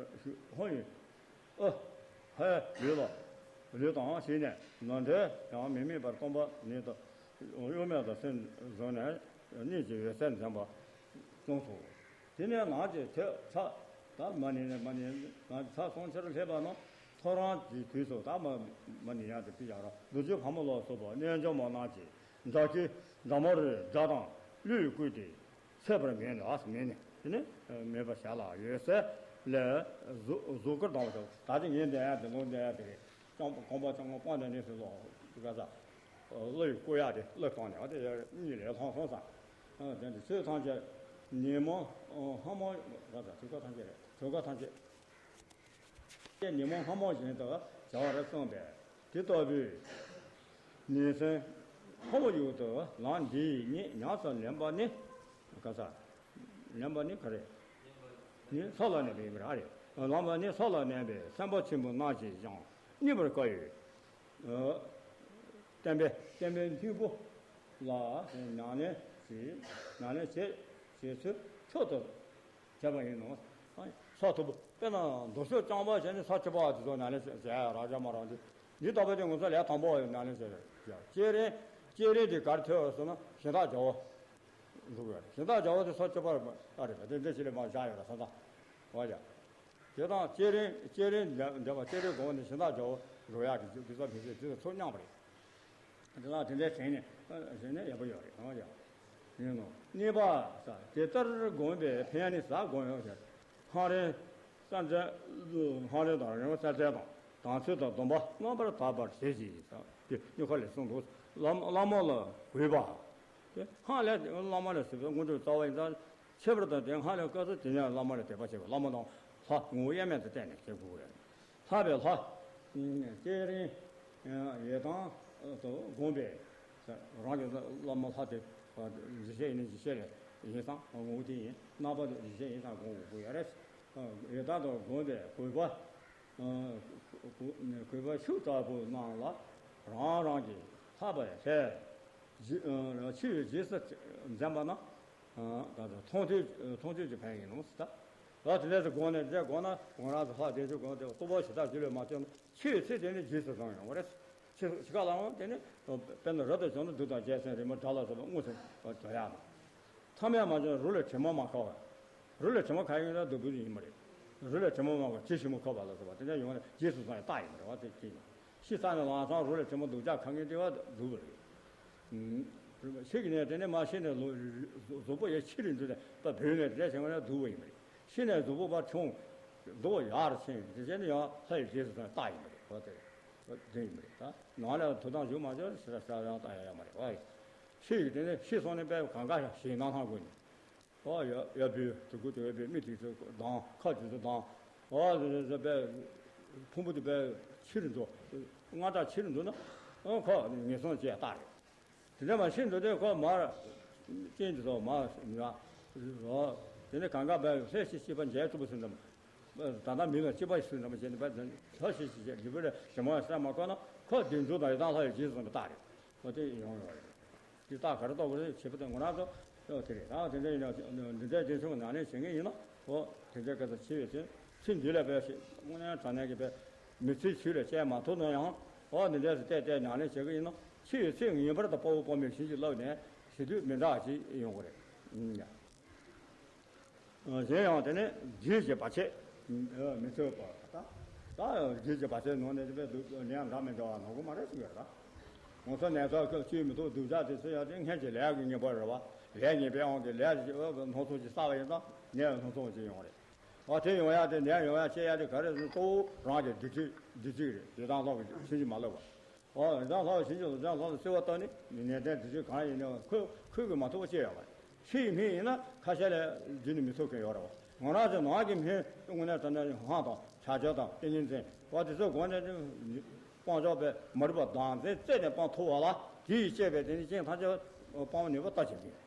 སྔོན་ཡུལ། ཨ། ཧའི་ལུས་ལ། ལུས་དང་ཞིག་ནས་ནན་ཏན་ཡང་མི་དམིགས་པར་སྟོང་པ་ཉིད་དུ་གཡོ་མེད་དུ་སེམས་བཟུང་ནས་གཉིད་ཀྱི་འོད་གསལ་འཛིན་པ་གསུངས་སོ། དེ་ནས་ནང་གི་ཐོས་ཚར། ད་མ་ནི་ནས་མ་ནི་ནང་ཚར་སོང་ཕྱིར་སླེབས་པ་ན་ཐོ་རངས་ཀྱི་དུས་སུ། ད་མ་མ་ནི་ཡང་དེ་ཕི་ཡག་ར་རྡོ་རྗེ་ཕག་མོ་ལ་སོགས་པ་རྣལ་འབྱོར་མ་རྣམས་ཀྱིས་བདག་གི་བདག་མོར་དགྲ་དང་ཀླུས་བསྐུལ་ཏེ་འཚེ་བར་མོས་ནས། ཨ་མོས་ནས་དེ་ནི་མོས་པར་བྱ་ལ། འོད་གསལ་ལས་གཟུགས་གཟུགས་སྐུར་ལྡང་བ་དང་། ད་དེ་ངས་འདོན་ཡ་དེ་ལོ་འདོན་ཡ་དེ་རེད། ཅང་གོམ་པ་ཅང་གོ་སྤང་འདོན་ནས་སུ་ལོ་ག་ས། བློ་ཡི་བསྐུལ་ཡག་དེ་བློ་བཏང་ནས་ཨ་དེ་གཉིད་ལས་ལྷང་སོང་ས། དེ་འདི་ཆོས་ཐམས་ཅད་ཉོན་མོངས་སྔ་མོ་ག་ས་དྲུག་པ་ཐམས་ཅད་རེད། དྲུག་པ་ཐམས་ཅད་ཀྱེ་ཉོན་མོངས་སྔ་མོ་བཞིན་དུ་བྱ་བར་གསུངས་པས། དེ་ལྟ་བུའི་ཉིན་མཚན་ཁོ་བོ་ཡུག་ཏུ་ལམ་འདི་ཡི་གཉིད་ཉམས་སུ་ལེན་པ་ནི། ག་ས། ལེན་པ་ནི་ག་རེ། ནི་ས་ལ་གནས་པའི་ཡིན་པ་རེད། ལེན་པ་ནི་ས་ལ་གནས་པའི་སེམས་དཔའ་ཆེན་པོ་རྣམས་ཀྱིས་ཀྱང་རྙེད་པར་དཀའ་བའི། ཨ། བསྟན་པའི་བསྟན་པའི་མཐུས་པོ་ལ་ཉམས་ལེན་བྱེད། ཉམས་ལེན་བྱེད་བྱེད་ཚུལ་མཆོག་ཏུ་བྱས་པ་ཡིན་ནོ། ས་མཐུ་པོ་དཔེར་ན་མདོ་ཕྱོགས་རྐྱང་པ་བྱས་ནས་ས་བཅུ་པ་དེ་ཚོ་ཉམས་ལེན་བྱས་བྱས་ཡ་རག་ཅག་མ་རག་འདི། འདི་ལྟ་བུ་དེ་ང་ཚོ་ལས་དང་པོ་ཉམས་ལེན་བྱས་བྱས། བསྐྱེད་རིམ་བསྐྱེད་རིམ་དེ་གར་ཐོས་པ་སོང་ན་གཞན་དག་བྱའོ། འདུག་གས། གཞན་དག་བྱའོ་དེ་ས་བཅུ་པ་ཨ་རེད་པ། དེ་འདྲ་ཞིག་ལས་མ་བཞག་ཡོད་ར་ས་ད། འོ་ཡ། དེ་དང་བསྐྱེད་རིམ་བསྐྱེད་རིམ་འདེབས་པ། བསྐྱེད་རིམ་གོང་ནས་གཞན་དག་བྱའོ་རོ་ཡག་གི་རྒྱུ་དེ་ཚོ་མི་ཚེ་དེ་ཚོ་མཉམ་པ་རེད། དེ་དང་དེ་འདྲའི་དྲན་ནས་དྲན་ནས་ཡག་པོ་ཡོད་རེད། འོ་ཡ། ཡིན་ནོ། གཉིས་པ་ས། དེ་ལྟར་བསྒོམས་པའི་ཕན་ཡོན་ནི་ཟབ་དགོངས་ཡོད་ཟེར། སྔགས་རིམ་གསལ་མཛད། སྔགས་རིམ་དང་རིམ་གསལ་མཛད་དང་དམ་ཚིག་དང་སྡོམ་པ་རྣམ་པར་དག་པར་བྱེད་ཅིང་ཟེར་དེ་གཉིས་ཀ་ལས་གསུངས་འདུག། བླ་བླ་མ་ལ་གུས་པ། དེ་སྔགས་ལས་བླ་མ་ལ་ཟེར་བའི་དངོས་གྲུབ་རྩ་བ་ཡིན་ཙང་། ཁྱད་པར་དུ་དེ་སྔགས་ལས་བཀའ་སྩལ་དེ་ནས་བླ་མ་ལ་དད་པ་བྱེད་པ། བླ་མ་དང་ལྷ་ངོ་བོ་དབྱེར་མེད་དུ་བལྟས་ནས་བྱེད་དགོས་ཡོད། ལྷག་པའི་ལྷ། བསྐྱེད་རིམ་ཡོད་དང་དུ་བསྒོམས་པས། རང་གི་བླ་མ་ལྷ་དེ་འཇིགས་བྱེད་ཡིན་ན་འཇིགས་བྱེད་ལས་ཡིན་ཙང་ངོ་བོ་དེ་ཡིན། རྣམ་པ་དེ་འཇིགས་བྱེད་ཡིན་ཙང་སྒོམ་དགོས་ཡོད་རེད། ཡོད་དང་དུ་བསྒོམས་པས་གུས་པ། གུས་པ་ཤུགས་དྲག་པོ་རྣམས་ལ་རང་རང་གི་ལྷག་པའི་ལྷའི་ཆེ་བའི་རྗེས་སུ་འཛིན་པ་ན། ད་ལྟ་མཐོང་ཐོས་མཐོང་ཐོས་ཀྱི་ཕན་ཡིན་ནོ་ཟེར། ད་དེ་འདྲ་ཞིག་དགོངས་ནས་དེ་དགོངས་ན་ང་རང་ཚོ་ལྷ་བདེ་ཆོས་དགོངས་ཏེ་རྟོགས་པ་ཇི་ལྟར་ཞི་ལས་མ་སྐྱེས་ན་ཆེ་བའི་ཚེ་དེ་ནི་རྗེས་སུ་བཟུང་ཡོང་བ་རེད། ཆེ་ཆེ་ག་ལའང་དེ་ནི་དཔེར་ན་རབ་ཏུ་བྱུང་ན་གདུགས་དང་རྒྱལ་མཚན་རིགས་མོ་དགྲ་ལ་སོགས་པ་དངོས་སུ་འཇོག་ཡག་དང་། ཐ་མལ་མ་བྱུང་རོ་ལས་གྲིབ་མ་མ་ཁ་བ། རོ་ལས་གྲིབ་མ་ཁ་ཡིན་ན་སྡུག་པོ་ཡིན་པ་རེད། རོ་ལས་གྲིབ་མ་མ་ཁ་དྲི་ཞིམ་པོ་ཁ་བ་ལ་སོགས་པ་དེ་འདྲ་ཡོང་ན་རྗེས་སུ་བཟུང་ཡག་རྟགས་ཡིན་པ་རེད་བ། དེ་ཅི་ཡིན། ཤི་ས་ནས་ལངས་སང་རོ་ལས་གྲིབ་མ་སྡུག་ཅག་ཁ་ངན་དེ་བ་སྡུག་པ་རེད། ཤི་གི་ནས་དེ་ནས་མ་ཤི་ནས་ལོ་གཟུགས་པོ་ཡ་ཕྱི་རུ་འདུས་ནས་ད་བུད་ནས་དེ་བྱས་ན་སྡུག་པ་ཡིན་པ་རེད། ཤི་ནས་གཟུགས་པོ་ཕར་ཆུང་། སྡུག་ཡར་ཕྱིན་དེ་བྱས་ནས་ཡང་ལྷ་ཡི་རྗེས་སུ་བཟུང་རྟགས་ཡིན་པ་རེད་བ། དེ་རེད། དེ་ཡིན་པ་རེད། ད་ནང་ལ་ཐུབ་ཐང་ཞུ་མ་ཆོག་ཤི་ར་ཤ་ཡང་རྟགས་ཡང་ཡོད་མ་རེད་བ། ཤི་ཡི་དེ་ནས་ཤི་སོང་ནས་དཔེ་གང་ག་ཞིག་ཞིང་ནང་ཐང་དགོས་ནས། ཨོ་ཡ་ཡ་བུའི་དུ་ཀུ་དུ་ཡ་བུའི་མི་དེ་ཚོ་དང་ཁ་དེ་ཚོ་དང་ ཨོ་ཟེར་ཟེར་ཟེར་པས། ཕུང་པོ་དེ་པས་ཕྱིར་འགྲོ། སྔ་དྲགས་ཕྱིར་འགྲོ་ན། ཨོ་ཁོ་ངན་སོང་སྐྱེ་རྟགས་རེད། དེ་འདྲ་མ་ཕྱིར་འགྲོ་དུས་ཁོ་མར། ཅན་དེ་ཚོ་མར་ཡ། ཨོ། དེ་ནས་གང་ག་པས་ལྷས་ཞེས་བྱ་བ་མཇལ་ཐུབ་པ་ཟེར་འདྲ། ད་ལྟ་མི་ལ་སྐྱིད་པ་ཞིག་འདྲ་མ་བྱས་ནས་པས་ལྷ་ཞེས་བྱ་བ་འཇིགས་པ་ལས་ཞི་མ་སེམས་མ་ཁོ་ན་ཁོ་བདེ་འགྲོ་དང་ཡི་དྭགས་ལྷ་ཡི་རྗེས་སུ་འབྲང་བའི་རྟགས་རེད། ཨོ་དེ་ཡོང་ཡོད་རེད། དེ་རྟགས་ག་རེ་རྟོགས་དགོས་རེད་བྱེད་པ་དེ་ངོ་རང་ཚོ། ཨོ་དེ་རེད། ཨ་དེ་འདྲ་ཡིན་ན་འདི་འདྲའི་རྒྱུན་ཆུང་གི་ནང་ནས་བྱེད་མཁན་ཡིན་ན། ཨོ་དེ་འདྲའི་སྐད་ཆ་བྱེད་པའི་ཚེ་ཚེ་འདི་ལ་བས་ཞེས་དངོས་གནས་དྲང་གནས་ཀྱི་བས་མི་ཚེའི་ཚུལ་ལ་བཤད་མ་ཐུབ་ན་ཡང་། ཨོ་འདི་འདྲའི་སུ་བལྟས་བལྟས་ཉམས་ལེན་བྱེད་ཀྱི་ཡིན་ན་འཆི་བའི་ཚེ་ངེས་པར་དུ་དཔའ་བོ་དཔའ་མོས་བྱིན་གྱིས་བརླབས་ནས་ཞི་དུལ་མི་འདྲ་ཅིག་ཡོང་གི་རེད། ཨང་། གཞན་ཡང་དེ་ནི་རྒྱུད་ཀྱི་བར་ཆད་མི་ཐོབ་པ་དང་། ད་རྒྱུད་ཀྱི་བར་ཆད་ནང་ནས་དེ་བས་སྡུག་ལན་འདྲ་མི་འདྲ་བ་ནོར་གི་མ་རེད་ཟེར་གི་རེད། ང་ཚོ་ནད་ཐོག་ཁོལ་བཅོས་མི་ཐུབ་སྡུག་ཅག་དེ་ཚོ་ཡང་དེ་སྔོན་གྱི་ལས་ཀྱི་ཉེས་པ་རེད་བ། ལས་ཉེས་པའི་དབང་གིས་ལས་ཀྱི་སྣ་ཚོགས་ཀྱི་བསགས་པ་ཡིན་ཙང་ནད་སྣ་ཚོགས་ཀྱི་ཡོང་རེད། འོ་དེ་ཡོང་ཡ་དེ་ནད་ཡོང་ཡ་བྱེད་ཡ་དེ་ག་རེ་ཟེར་ན་གཙོ་བོ་རང་གི་སྡིག་སྒྲིབ་སྡིག་སྒྲིབ་རེད། དེ་དང་ལྷག་གི་ཕྱིན་ཅི་མ་ལོག་པ། ཨོ་རི་དྭགས་ལྷ་བ་ཞིག་ལ་རི་དྭགས་ལྷ་ལ་བརྩེ་བ་བཏང་ནས་ནད་ལྡན་དེ་ཚོས་གང་ཡིན་ནའང་ཁོས་ཁོས་གིས་མ་ཐུབ་པ་ཅི་ཡོད་པ་རེད། ཕྱི་ཡི་སྨན་ཡིན་ན་ཁ་ཤས་ལ་རྒྱུན་ནས་མི་ཐུབ་མཁན་ཡོད་རེད་བ། ང་རང་ཚོ་ནང་གི་སྨན་དངོས་གནས་དྲང་གནས་སྔགས་དང་ཕྱག་རྒྱ་དང་ཏིང་ངེ་འཛིན་བ་དེ་ཚོའི་སྒོ་ནས་སྤང་ཕྱོགས་པའི་མ་རིག་པ་བདག་འཛིན་རྩད་ནས་སྤང་ཐུབ་པ་ལ་དེ་ཡིས་བསྐྱེད་པའི་དེ་ནི་རྐྱེན་ཐམས་ཅད་སྤང་བའི་ནུས་པ་ལྟ་ཅི་སྨོས་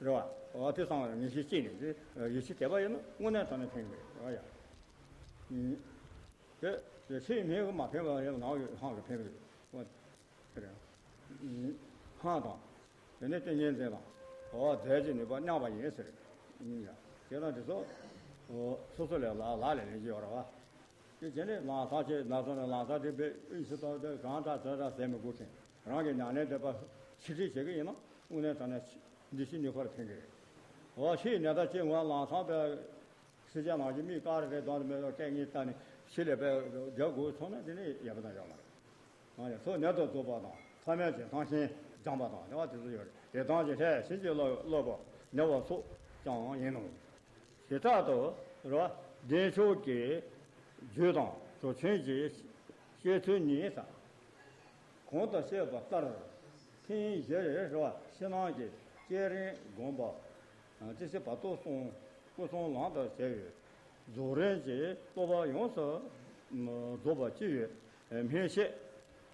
རེད་བ། འོ་དེ་ཚང་མ་ངེས་ཤེས་སྐྱེས་ནས་དེ་ཡིད་ཆེས་དད་པ་ཡོད་ན་དངོས་གནས་དྲང་གནས་ཕན་གི་རེད་བ་ཡ། དེ་དེ་ཕྱིའི་སྨན་གྱིས་མ་ཕན་པ་ཡང་ནང་གི་སྔགས་ཀྱིས་ཕན་པ་རེད། དེ་རེད། སྔགས་དང་། དེ་ནས་ཏིང་ངེ་འཛིན་དང་། འོ་རྫས་ཀྱི་ནུས་པ་མཉམ་པ་ཡིན་ཟེར། ཡིན་ཡ། དེ་ལ་འདི་ཚོ། སོ་སོ་ལས་ལ་ལ་ལས་ལེན་གྱི་ཡོད་རེད་བ། དེ་བྱས་ནས་ལམ་སང་ཆེ་ན་སོང་ནས་ལམ་སང་དེ་བས་དབུས་སུ་བཏང་སྟེ་གང་དྲག་ཚོད་དྲག་ཟས་མི་དགོས་མཁན་རང་གི་ཉམས་ལེན་འདོད་པ་ཕྱིར་ཁྲིད་བྱེད་ཀྱི་ཡིན་ན་དངོས་གནས་དྲང་གནས་འདི་ཕྱི་ནུས་པར་ཕན་གྱི་རེད། འོ་ཕྱིའི་ནད་རྟགས་ཅན་ངོ་ལམ་སང་བས། སྲིད་ཅན་ནང་གི་མི་དཀར་རེ་དོན་མེད་པའི་སྐད་ངན་བཏང་ནས་ཕྱི་ལས་པའི་རྒྱབ་སྒུག་སོང་ན་དེ་ནི་ཡག་པོ་དང་ཡོད་མ་རེད། ཨ་ནི་ཚོ་ནད་དུ་འཛུགས་པ་དང་ཐ་མལ་གྱི་ཐང་ཆེན་སྦྱངས་པ་དང་དེ་བ་དེ་ཚོ་ཡོད་རེད། དེ་ཐང་ཆེན་ལྷས་བྱིན་གྱིས་བརླབས་བརླབས་པ་ནད་པ་སོགས་ཀྱང་ཡིན་ནོ། ཞེ་དྲག་ཏུ་རེད་བ། བདེ་མཆོག་གི་རྒྱུད་དང་གྲུབ་ཆེན་གྱི་བཤད་ཚུལ་གཉིས་ས། གོང་དུ་བཤད་པ་ལྟར་ཐེངས་བཞིར་རེ་བ་ཕྱི་ནང་གི་བསྐྱེད་རིམ་བསྒོམ་པ། ཨ་ཏི་སེ་བར་དོ་གསུམ་སྐུ་གསུམ་ལམ་དུ་བྱས་པའི་རྫོགས་རིམ་གྱི་རྟོགས་པ་ཡོངས་སུ་རྫོགས་པ་ཅི་ཡོད་སྨིན་བྱེད།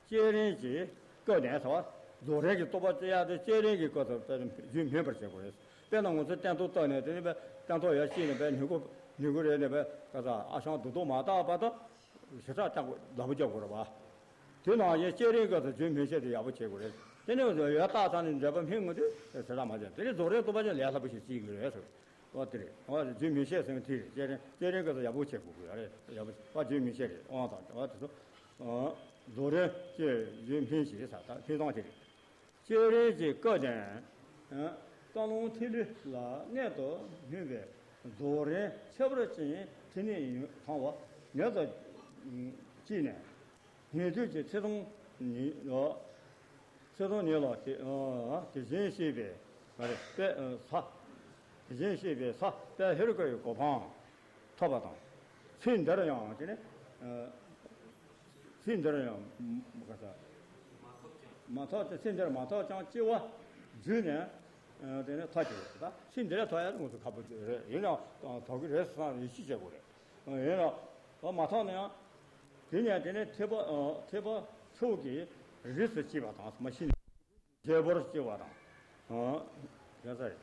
བསྐྱེད་རིམ་གྱི་སྐབས་ནས་ཟེར་བ། རྫོགས་རིམ་གྱི་རྟོགས་པ་ཅི་ཡོད་དེ་བསྐྱེད་རིམ་གྱི་སྐབས་སུ་རྒྱུད་སྨིན་པར་བྱེད་དགོས་རེད། དཔེར་ན་ང་ཚོ་སྟན་ཐོག་བཏགས་ནས་དེ་ནི་སྟན་ཐོག་ཡར་བཤིག་ནས་ནུས་གུ་ནུས་གུ་རེད་ནས་ཨ་ཞང་རྡོག་རྡོག་མ་བཏགས་བར་དུ། ཞེ་དྲག་སྐྱབས་དགོས་ལག་པ་རྒྱག་དགོས་རེད་བ། དེ་ནང་བཞིན་བསྐྱེད་རིམ་སྐབས་སུ་རྒྱུད་སྨིན་བྱེད་དེ་ཡག་པོ་བྱེད་དགོས་རེད། དེ་ནས་ཡར་བཏགས་ཚར་ནས་འདྲེས་པ་སྨིན་དགོས་དུས་ཞེ་དྲག་མ་བྱེད། དེ་ནས་རྫོགས་རིམ་རྟོགས་པ་ཅན་ལས་སླ་པོ་ཞིག་སྐྱེ་གི་རེད་ཟེར། འོ་དེ་རེད། འོ་རྒྱུད་སྨིན་བྱེད་ཟེར་བ་དེ་རེད། བསྐྱེད་རིམ་བསྐྱེད་རིམ་སྐབས་སུ་ཡག་པོ་བྱེད་དགོས་ཀྱི་རེད། ཡག་པོ་བ་རྒྱུད་སྨིན་བྱེད་རེད། འོ་དང་འོ་དེ་ཚོ། རྫོགས་རིམ་བསྐྱེད་རྒྱུད་སྨིན་བྱེད་ཟེར་ད་སྨིན་སྟངས་དེ་རེད། བསྐྱེད་རིམ་གྱི་སྐབས་དང་། རྩ་རླུང་ཐིག་ལེ་ལ་གནད་དུ་སྨིན་པའི་རྫོགས་རིམ་ཁྱད་པར་ཅན་ཐིག་ནད་ཡུན་ཚང་བ་ནད་དང་བཅས་ནས་ཉན་ཐོས་ཀྱི་ཚེ་ཐུང་ཉིད་ལ་ཚེ་ཐུང་ཉིད་ལ་དེ་དེ་བཞིན་གཤེགས་པའི་ག་རེ་དཔལ་ས་དེ་བཞིན་གཤེགས་པའི་ས་དཔལ་ཧེ་རུ་ཀ་ཡི་གོ་འཕང་ཐོབ་པ་དང་། ཚེ་འདིར་ཡང་དེ་ནི། ཚེ་འདིར་ཡང་ག་ས། མ་ཐོབ་ཀྱང་། མ་ཐོབ་ཀྱང་ཚེ་འདིར་མ་ཐོབ་ཀྱང་སྐྱེ་བ་བརྒྱུད་ནས་དེ་ནི་ཐོབ་ཀྱི་ཡོད་ད། ཚེ་འདིར་ཐོབ་ཡ་ངོ་སོ་ཁག་པོ་རེད། ཡིན་ནའང་ཐོབ་ཀྱི་རེད་བསམ་ཡིད་ཆེས་བྱེད་དགོས་རེད། ཡིན་ནའང་མ་ཐོབ་ན་ཡང་དེ་ནས་དེ་ནི་ཐེག་པ་ཐེག་པ་མཆོག་གི་རིགས་སུ་སྐྱེས་པ་དང་མ་ཤི་ནས། རྒྱལ་པོར་སྐྱེ་བ་དང་། ཡ་ས་རེད།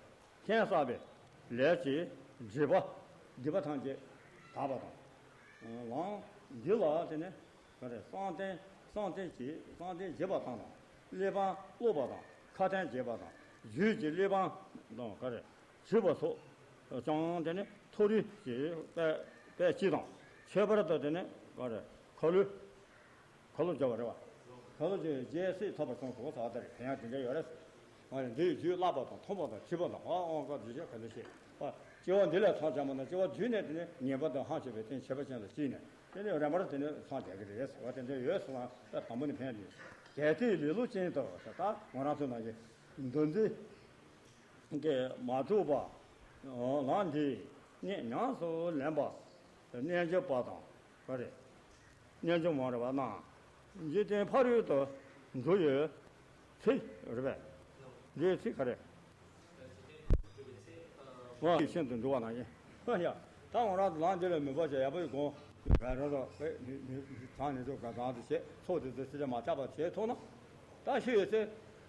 ཁྱེད་བསགས་པའི་ལས་ཀྱི་སྒྲིབ་པ་སྒྲིབ་པ་ཐམས་ཅད་དག་པ་དང་། ལམ་འདི་ལ་དེ་ནི་ག་རེ་བསམ་གཏན་བསམ་གཏན་གྱི་བསམ་གཏན་བརྗེད་པ་དང་། གླེགས་བམ་ཀློག་པ་དང་ཁ་ཏོན་བྱེད་པ་དང་རྒྱུད་ཀྱི་གླེགས་བམ་དང་ག་རེ་བྲིས་པ་སོགས་ཀྱང་དེ་ནི་མཐོ་རིས་ཀྱི་དཔལ་དཔལ་སྤྱི་དང་ཁྱད་པར་དུ་དེ་ནི་ག་རེ་ཁ་ལོ། ཁ་ལོ་སྦྱར་བ་རེད་བ། ཁ་ལོ་སྦྱར་རྒྱལ་སྲིད་ཐོབ་པར་གསུངས་སོ་ཟེར་བ་ལྟར་གན་ཡང་དེ་འདྲ་ཡོད་རེད། ཨ་ནི་འདི་ཡི་རྒྱུད་བརླག་པ་དང་མཐོང་བ་དང་བྱིས་པ་དང་ཨ་ཨང་ཀ་འདི་བྱས་ག་འདྲ་བྱེད། ཨ་སྐྱེ་བ་འདི་ལས་ཐར་བྱ་མ་ན་སྐྱེ་བ་བརྒྱུད་ནས་དེ་ནི་ངེས་པར་དུ་ཧང་ཆེ་བའི་རྟེན་ཁྱད་པར་ཅན་ལ་བརྩིས་ནས་དེ་ནི་རིམ་པར་དེ་ནི་སངས་རྒྱས་ཀྱི་རེད་ཟེར་བ་དེ་འདྲ་ཡོད་སོང་ན་དང་པོ་ནི་ཕན་དེ། གལ་ཏེ་ལེ་ལོ་ཅན་དུ་ད་ང་རང་ཚོ་ནང་བཞིན་འདུ་འཛི་གིས་མ་དཀྲུགས་པ། ལམ་འདི་ཉིད་ཉམས་སུ་ལེན་པ། རྣལ་འབྱོར་པ་དང་ག་རེ། རྣལ་འབྱོར་མ་རེད་བ་ན། འཇིག་རྟེན་ཕ་རོལ་ཏུ་འགྲོ་བའི་ཚེ་རེད་པས། འགྲོ་བའི་ཚེ་ག་རེ། འོ་ཤིན་ཏུ་འགྲོ་བ་ན་ཡིན། ཧ་ཡ། ད་ང་རང་ཚོ་ལམ་འདི་ལ་མི་འབོར་ཆེ་ཡག་པོ་ཡི་དགོངས་ག་རང་རོགས་པས་མི་མི་མི་གྲངས་ནས་ཚོ་ག་གང་དུ་བྱེད་ཚོགས་དེ་ཚོ་ཅི་ལ་མ་ཆགས་པ་བྱེད་ཐུབ་ན། ད་ཤི་ཡོད་ཚེ་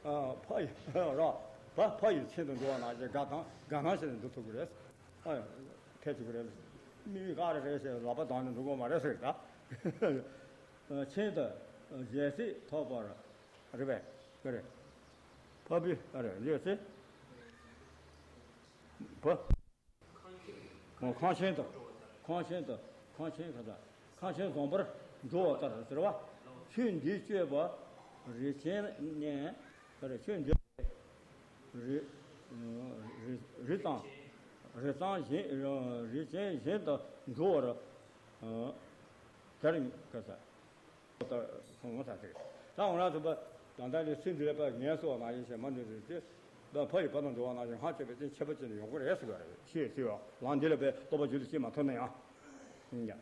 ཕ་ཡི་རོགས་ཕ་ཕ་ཡི་ཆེད་དུ་འགྲོ་བ་ན་ཅི་དགའ་ཐང་དགའ་སྣང་བྱས་ནས་འགྲོ་ཐུབ་ཀྱི་རེད། ཨ་ཕལ་ཆེ་གི་རེད། མི་མི་ག་རེ་རེད་ཟེར་ལག་པ་བརྡུངས་ནས་འགྲོ་དགོས་མ་རེད་ཟེར་ད། ཆེད་དུ་ཞལ་ཟས་ཐོབ་པར་རེད་པས་ག་རེ། ཕ་བུ་ཨ་རེ་ཡོད་ཚེ་ཕ། ཁང་ཆེན་དུ། ཁང་ཆེན་དུ། ཁང་ཆེན་ག་ས། ཁང་ཆེན་བཟང་པོར་འགྲོ་བ་ལྟར་ཟེར་བ། ཆོས་འདི་སྤྱོད་པ། རིགས་ཅན་ནས། ཆོས་འདི། རིགས། རིགས་ཙམ། རིགས་ཙམ་གཞན། རིགས་ཅན་གཞན་དུ་འགྲོ་བར། དེར་ག་ས། ད་ངོ་ཚ་ཟེར། ད་འོ་ན་ཚོ་པ། ད་ལྟ་ནི་སེམས་འདི་ལ་པ་ངལ་གསོ་བ་ནང་བཞིན་བྱས་མ་འདོད་ཟེར་ཏེ། ད་ཕ་ཡི་བར་དང་འགྲོ་བ་ནང་བཞིན་ཧ་ཅོ་བའི་རྟེན་ཁྱད་པར་ཅན་དུ་ཡོང་གི་རེད་ཟེར་བ་རེད། ཤེས་ཟེར་བ་ལམ་འདི་ལ་པའི་རྟོགས་པ་རྒྱུད་དུ་སྐྱེས་མ་ཐུབ་ན་ཡང་། ཡིན་ཀྱང་།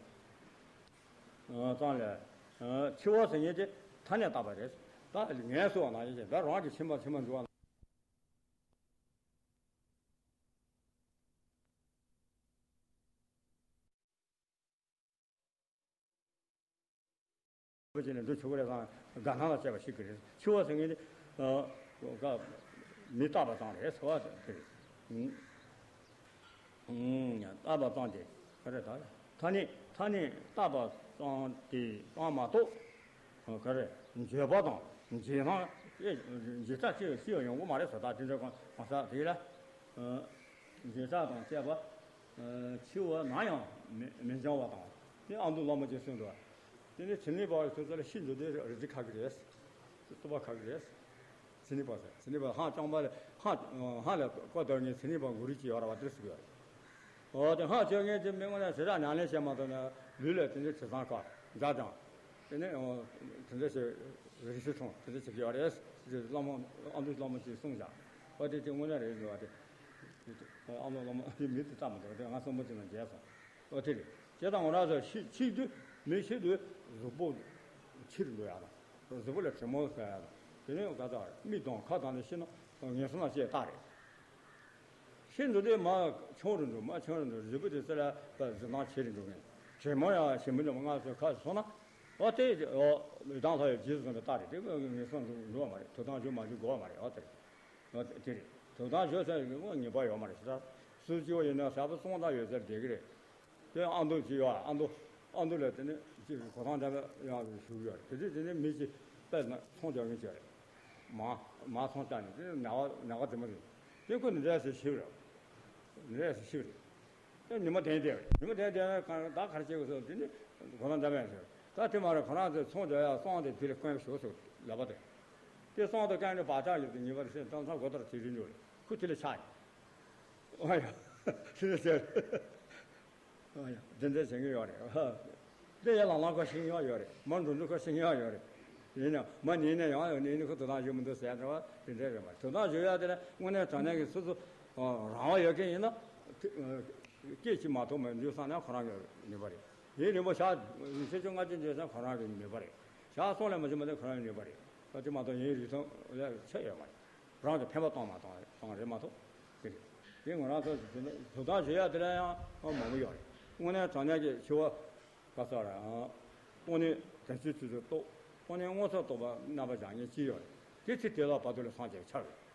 ཙང་ལས། འཆི་བ་ཟེར་མཁན་དེ་ཐ་སྙད་བཏགས་པ་རེད། ད་ངལ་གསོ་བ་ནང་བཞིན་བྱས་ད་རང་གི་ཕྱི་མ་ཕྱི་མ་འགྲོ་བ། བྱས་ནས་འདུ་ཆོག་གི་རེད་ཙང་དགའ་སྣང་ལ་བྱས་པ་ཞིག་གི་རེད། འཆི་བ་ཟེར་མཁན་དེ། ཨ། ཀ་མི་རྟག་པ་ཙམ་རེད་ཟེར་བ་དེ་རེད། ཨུམ། ཨུམ། རྟག་པ་ཙམ་དེ་ག་རེ་ད། ཐ་སྙད་ཐ་སྙད་རྟག་པ་ཙམ་དེ་ཙམ་མ་གཏོགས། ག་རེ་བརྗོད་པ་དང་བརྗོད་སྟངས་བརྗོད་བྱ་ཅི་ཡང་ཤེས་ཡོང་གི་མ་རེད་ཟེར། ད་དེ་འདྲ་གང་གང་ཟག་དེ་ལ། བརྗོད་བྱ་དང་བཅས་པ། འཆི་བ་ནམ་ཡང་མི་མི་འབྱུང་བ་དང་། དེ་ཨ་མདོ་བླ་མ་གིས་གསུངས་འདུག། དེ་ནི་ཚེ་རིང་པ་བའི་ཚུལ་ཚོ་ལ་ཤིན་ཏུ་དེ་རི་རྩེ་ཁ་གི་རེད། རྩོད་པ་ཁ་གི་རེད། ཚེ་རིང་པ་ཟེར་ཚེ་རིང་པ་ཧང་ཅང་པ་ལ་ཧང་ཧང་ལ་ཀོ་དོར་ངས་ཚེ་རིང་པ་མགོ་རིལ་གྱི་ཡོད་ར་བ་དེར་ཟེར་གི་ཡོད་རེད། འོ་དེ་ཧང་ཅོ་ངས་ཀྱི་མི་ངོ་ན་ཞེ་དྲག་ཉམས་ལེན་བྱས་མ་ཐུབ་ན་ལུས་ལ་དེ་འདྲའི་དྲི་བཟང་ཁ་འཇག་ཀྱང་། དེ་ནས་དེ་འདྲ་ཞིག་རིགས་སུ་མཚུངས་དེ་འདྲ་བྱེད་ཀྱི་ཡོད་རེད། ཅེས་བླ་མ་ཨ་མདོའི་བླ་མ་ཅིག་གསུངས་བཞག། ཨོ་དེ་དེ་དངོས་གནས་རེད་འདུག་བ་དེ། ཨ་མདོ་བླ་མ་དེ་མི་དེ་ལྟ་མ་འདུག་དེ་ང་གསོན་པོ་ཅིག་ནང་མཇལ་སོང་། ཨོ་དེ་རེད། དེ་དང་ང་རང་ཚོ་ཤི་ཤི་དུས་མི་ཤི་དུས་གཟུགས་པོ་ཕྱིར་འགྲོ་ཡག་དང་། གཟུགས་པོ་ལ་དྲོད་མོ་ཟ་ཡག་དང་། དེ་ནས་ག་ཚ་མིག་གདོང་ཁ་གདངས་ནས་ཤི་ན་ངན་སོང་ལ་སྐྱེ་རྟགས་རེད། ཤིན་ཏུ་དེ་མ་ཆུང་རུ་འགྲོ་མ་ཆུང་རུ་འགྲོ་རིལ་བུ་དེ་ཚེ་ལ་གཟི་མདངས་ཆེ་རུ་འགྲོ་མཁན། དྲོད་མོ་ཡང་ཞིམ་པོ་འགྲོ་མ་སྔར་སོ་ཁ་སོང་ན། འོ་དེ་འོ་ལུས་དང་ལྷ་ཡི་རྗེས་སུ་འཛིན་པའི་རྟགས་རེད། དེ་ངན་སོང་འགྲོ་འགྲོ་བ་མ་རེད། དུག་དང་བཞུ་མ་བཞུ་དགོས་བ་མ་རེད། འོ་དེ་རེད། འོ་དེ་རེད། དུག་དང་བཞུ་ཟེར་གི་ངོ་ངེས་པ་ཡོད་མ་རེད། ཞེ་དྲག་སུ་སྐྱེ་བོ་ཡིན་ན་ཟ་བ་གསུང་དང་ཡོད་ཟེར་བསྡད་གི་རེད། དེ་ཨ་མདོ་ཅིག་ཡོད། ཨ་མདོ་ཨ་མདོ་ལ་དེ་ནི་ཅིག་གོ་ཐང་འདྲ་བ་ཡང་ཞུགས་ཡོད་རེད། དེ་དུས་དེ་ནི་མི་ཅིག་དཔེ་ན་ཚོང་རྒྱག་མཁན་ཅིག་རེད། མ་མ་ཚོང་བཏང་ནས་དེ་ནི་ཉ་བ་ཉ་ག་དེ་མ་རེད། དེ་ཁོ་ནི་འདྲ་ཞིག་ཤི་བ་རེད། འདྲ་ཞིག་ཤི་བ་རེད། དེ་ཉི་མ་དེ་འདྲ་རེད། ཉི་མ་དེ་འདྲ་ན་གང་ད་ག་རེ་བྱེད་དགོས་སོ། དེ་ནི་གོ་ཐང་འདྲ་མེད་ཟེར། ད་དེ་མ་རེད། ཁོ་རང་ཚོས་ཚོང་རྒྱག་ཡ་སོང་དེ་དེ་ལ་བསྐོན་ཞོག་ཟེར་ལབ་པ་དེ། དེ་སོང་དུ་བསྐོན་ནས་བག་ཆགས་ཡོད་དེ་ཉི་མ་རེ་ཟེར་ཙང་ཚང་སྒོ་ལྟར་དེ་རིགས་འགྲོ་རེད། ཁོ་དེ་ལ་ཆགས་ཡོད། ཨ་ཡ། དེ་འདྲ་ཟེར། ཨ་ཡ། དེ་འདྲ་བྱེད་ཀྱི་ཡོད་རེད། དེ་ཡ་ལང་ལང་ཁ་ཤེས་ཡོད་ཡོད་རེད། མ་འགྲོ་འགྲོ་ཁ་ཤེས་ཡོད་ཡོད་རེད། ཡིན་ནའང་མ་ཉན་ནས་ཡང་ཡང་ཉན་ནས་ཁོ་དོ་སྣང་ཞུ་མི་འདུག་ཟེར་འདྲ་བ་དེ་འདྲ་རེད་མ་རེད། དོ་སྣང་ཞུ་ཡ་དེ་ལ་དངོས་གནས་དྲང་གནས་ཀྱི་སོ་སོ་རང་དབང་ཡོད་མཁན་ཡིན་ན། སྐད་ཅིག་མ་གཏོགས་མ་འཇུ་ས་ན་ཁོ་རང་གི་ནུས་པ་རེད། ཡིན་རིང་པོ་ཞག་ཉི་ཤུ་བཅོ་ལྔ་བཅུ་འཇུ་ས་ཁོ་རང་གི་ནུས་པ་རེད། ཞག་གསུམ་ལས་མ་འཇུ་མ་དེ་ཁོ་རང་གི་ནུས་པ་རེད། ཨ་དེ་མ་གཏོགས་ཡིན་རིགས་མཐོང་ལས་ཆད་ཡོད་མ་རེད། རང་གི་ཕན་པ་གཏོང་མ་གཏོང་གཏོང་རེད་མ་གཏོགས་དེ་རེད། དེ་ང་རང་ཚོ་དེ་ནི་དོ་སྣང་བྱེད་ཡ་དེ་ལ་ཡང་མང་པོ་ཡོད་རེད། དངོས་གནས་དྲང་གནས་ཀྱི་འཆི་བ་ག་ས་རེད། སྟོང་ཉིད་དོན་སྤྱིའི་ཚུལ་དུ་རྟོགས། སྟོང་ཉིད་མངོན་སུམ་རྟོགས་པ་རྣམ་པར་བཞག་མཁན་གཅིག་ཡོད་རེད། དེ་ཚེ་དེ་ལ་བར་དོ་ལ་སངས་རྒྱས་པའི་ཆ་རེད།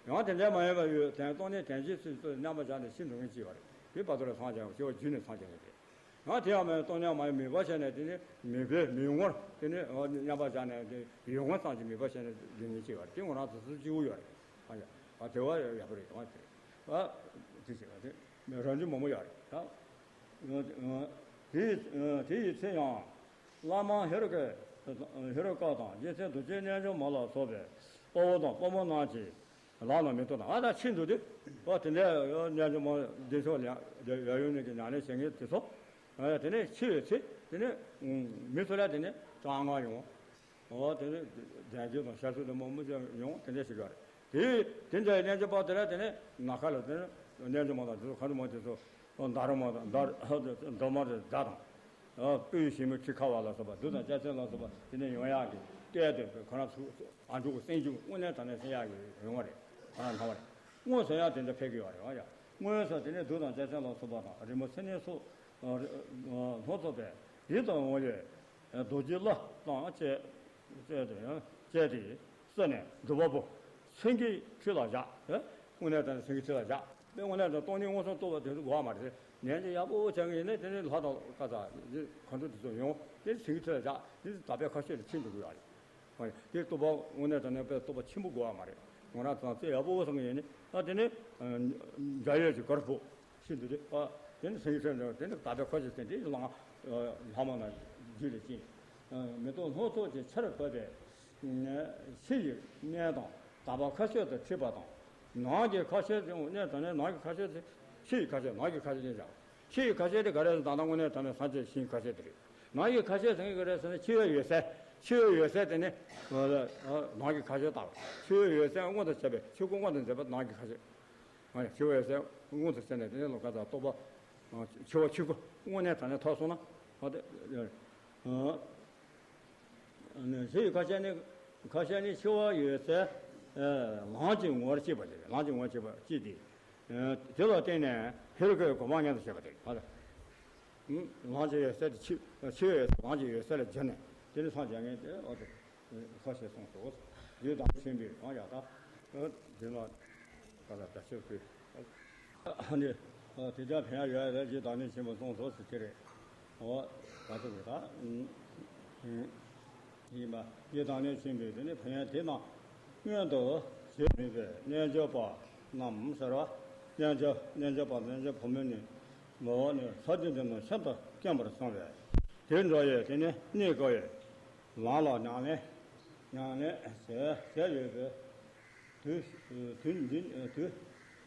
ཡང་དེ་འདྲ་མ་ཡིན་པ་ཡོད་དོན་སྟོང་ཉིད་དོན་སྤྱིའི་ཚུལ་དུ་རྣམ་པར་བཞག་ནས་ཤི་འགྲོ་མཁན་གཅིག་ཡོད་རེད། དེ་བར་དོ་ལ་སངས་རྒྱས་པའི་སྐྱེ་བ་རྒྱུད་ནས་སངས་རྒྱས་པ་རེད། ཡང་དེ་ཡང་མེད་སྟོང་ཉིད་མ་ཡིན་མོས་པ་བྱས་ནས་དེ་ནི་མོས་པའི་མོས་ངོར་དེ་ནི་མཉམ་པར་བཞག་ནས་དེ་ཡིད་ངོར་ཙམ་གྱི་མོས་པ་བྱས་ནས་སྡོད་མཁན་གཅིག་ཡོད་རེད། དེ་ང་རང་ཚོ་སུ་གཅིག་པུ་ཡོད་རེད། ཨ་ཡ། ཨ་དེ་བ་ཡག་པོ་རེད། ཨ་དེ་རེད། ཨ་དེ་བྱས་པ་དེ་རང་བྱུང་མང་པོ་ཡོད་རེད་ད། དེ་དེ་ཡི་ཚེ་ཡང་བླ་མ་ཧེ་རུ་ཀའི་ཧེ་རུ་ཀ་དང་རྗེ་བཙུན་རྡོ་རྗེ་རྣལ་འབྱོར་མ་ལ་སོགས་པའི་དཔའ་བོ་དང་དཔའ་མོ་རྣམས་ཀྱིས་ལག་ལ་མེ་ཏོག་དང་ཨ་ད་ཕྱིན་འདུག་དུས་ཨ་དེ་འདྲའི་རྣལ་འབྱོར་མ་བདེ་མཆོག་ལ་ཡ་ཡོད་ནས་ཀྱི་ཉམས་ལེན་བྱེད་མཁན་དེ་ཚོ། ཨ་དེ་ནས་འཆི་བའི་ཚེ་དེ་ནས་མི་ཚོ་ལ་དེ་ནས་གྲང་ངར་ཡོང་། ཨོ་དེ་ནས་དལ་འབྱོར་དང་ཞབས་ཞུ་དང་མང་པོ་ཅིག་ཡོང་དེ་འདྲ་ཞིག་ཡོད་རེད། དེ་དེ་འདྲའི་རྣལ་འབྱོར་པ་དེ་ལ་དེ་ནས་ནམ་མཁའ་ལ་དེ་ནས་རྣལ་འབྱོར་མ་དང་དེ་ཚོ་མཁའ་འགྲོ་མ་དེ་ཚོ་འདར་མ་དང་འདར་འདོམ་མ་དང་སྒྲ་དང་། སྤོས་ཞིམ་མོ་ཁྲི་ཁ་བ་ལ་སོགས་པ་བདུད་དང་ཅ་ཆས་ལ་སོགས་པ་དེ་ནས་ཡོང་ཡག་གི་གཏེར་དེ་ཁོ་རང་ཚོ་ཨ་འབྲུག་གི་སེང་ཆུང་དངོས་གནས་དྲང་གནས་སེང་ཡག་གི་ཡོང་བ་རེད། ཁོ་རང་སྣང་བ་རེད། དངོས་སུ་ཡང་དེ་འདྲ་ཕེབས་ཀྱི་ཡོད་རེད་བ་ཡ། སྔོན་སོགས་དེ་ནས་བདུད་དང་རྒྱལ་ཆེན་ལ་སོགས་པ་དང་རི་མོ་ཚེ་ནས་སོགས་ལྷོ་ཚོགས་པས་ཡིད་དུ་འོང་བའི་རྡོ་རྗེ་ལ་དང་བཅས་བཅས་ཏེ་བཅས་ཏེ་བསྲེས་ནས་སྒྲུབ་པ་པོ་སེང་གེའི་ཁྲི་ལ་བཞག་དངོས་གནས་དྲང་གནས་སེང་གེའི་ཁྲི་ལ་བཞག་དེ་དངོས་གནས་དྲང་སྟོང་ཉིད་མངོན་སུམ་རྟོགས་པ་དེ་ཚོ་དགོས་པ་མ་རེད། ནན་གྱི་ཡག་པོ་བྱ་ངེས་ནས་དེ་ནས་ལྷ་དང་ཀ་ས་ག་འགྲོ་དེ་ཚོ་ཡོང་དེ་སེང་གེའི་ཁྲི་ལ་བཞག་དེ་དག་པའི་ཁ་ཤས་ལ་ཕྱིན་འགྲོ་གི་ཡོད་རེད། ཨ་ནི་དེ་རྟོགས་པ་དངོས་གནས་དྲང་གནས་དཔེ་རྟོགས་པ་ཆེན་པོ་དགོས་པ་མ་རེད། ང་རང་ཚོ་རྩེ་ཡག་པོ་བཟང་ངེས་ནས་ད་དེ་ནས་འཇའ་ཡོད་ཀྱི་གར་ཕོག་ཤིན་ཏུ་རེད། ཨ་དེ་ནི་སེང་གེ་ཚེ་འདྲ་དེ་ནི་དག་པའི་ཁ་ཤས་ཟེར་དེ་ལང་ལྷ་མོ་ན་རྒྱུད་ལ་ཅིང་མེ་ཏོག་ལྷོ་ཚོགས་ཀྱི་ཆར་བབས་པའི་ཕྱི་ཡི་གནས་དང་དག་པ་ཁ་ཤས་དུ་འཁྲིད་པ་དང་། ནང་གི་ཁ་ཤས་དེ་གནས་དང་ནས་ནང་གི་ཁ་ཤས་དེ་ཕྱི་ཡི་ཁ་ཤས་ནང་གི་ཁ་ཤས་ཅན་བྱ། ཕྱི་ཡི་ཁ་ཤས་དེ་ག་རེ་ཟེར་ད་ལྟ་དངོས་གནས་དྲང་གནས་སངས་རྒྱས་ཞིང་ཁ་ཤས་དེ་རེད། ནང་གི་ཁ་ཤས་ཟེར་གི་ག་རེ་ཟེར་ན་འཆི་བའི་འོད་གསལ། འཆི་བའི་འོད་གསལ་དེ་ནི་ནང་གི་ཁ་ཤས་དང་འཆི་བའི་འོད་གསལ་མངོན་དུ་བྱས་པའི་ཆོས་སྐུ་མངོན་དུ་མཛད་པ་ནང་གི་ཁ་ཤས། འཆི་བའི་འོད་གསལ་མངོན་དུ་བྱས་ནས་དེ་ནི་ལོ་ཀ་དང་རྟོགས་པ་འཆི་བ་འཆི་སྐུ་དངོས་གནས་དྲང་གནས་ཐོབ་སོང་ན་ཨ་དེ། ནས་ཞེས་ཁ་ཤས་ནི་ཁ་ཤས་ནི་འཆི་བ་ཡོད་ཚད་ལམ་གྱི་ངོ་བོར་སྐྱེས་པ་དེ་ལམ་གྱི་ངོ་བོར་སྐྱེས་པ་སྐྱེས་ཏེ། དེ་ལ་བརྟེན་ནས་ཧེ་རུ་ཀའི་གོ་འཕང་མངོན་དུ་བྱེད་པ་དེ་ལམ་གྱི་ཡོད་ཚད་དེ་འཆི་འཆི་བའི་ལམ་གྱི་ཡོད་ཚད་ལ་བརྒྱུད་ནས་དེ་ནི་སངས་རྒྱས་ངེས་ཏེ་ཨོ་དེ་ཁ་ཤས་གསུངས་སོ། རྗེ་བདག་ཉིད་ཆེན་པོས་ཡང་ཡང་དག་དེ་ལ། ཀ་ལ་བརྡ་ཆད་ཕུལ། ཨ་ནི། དེ་ལྟར་ཕན་ཡོན་ཡོད་རེད་ཅེས་བདག་ཉིད་ཆེན་པོས་གསུངས་སོ་ཟེར་དེ་རེད། འོ། ད་ཚོད་རེད་ད། ཡིན་པ། ཡེ་བདག་ཉིད་ཆེན་པོས་དེ་ནི་ཕན་ཡོན་དེ་རྣམས་མངོན་དུ་བྱེད་ནུས་པའི་རྣལ་འབྱོར་པ་རྣམས་ཟེར་བ། རྣལ་འབྱོར་རྣལ་འབྱོར་པ་རྣལ་འབྱོར་ཕོ་མོ་ནི། མོ་ནི་ས་དེ་འདི་རྣམས་ཤིན་ཏུ་དཀོན་པར་གསུངས་པས། དེ་འདྲ་ཡོད་དེ་ནི་གནས་དཀའ་བའི་ལམ་ལ་ཉམས་ལེན། ཉམས་ལེན་བྱས་བྱས་ཡོད་པས། དུས་དུས་འདི་དུས་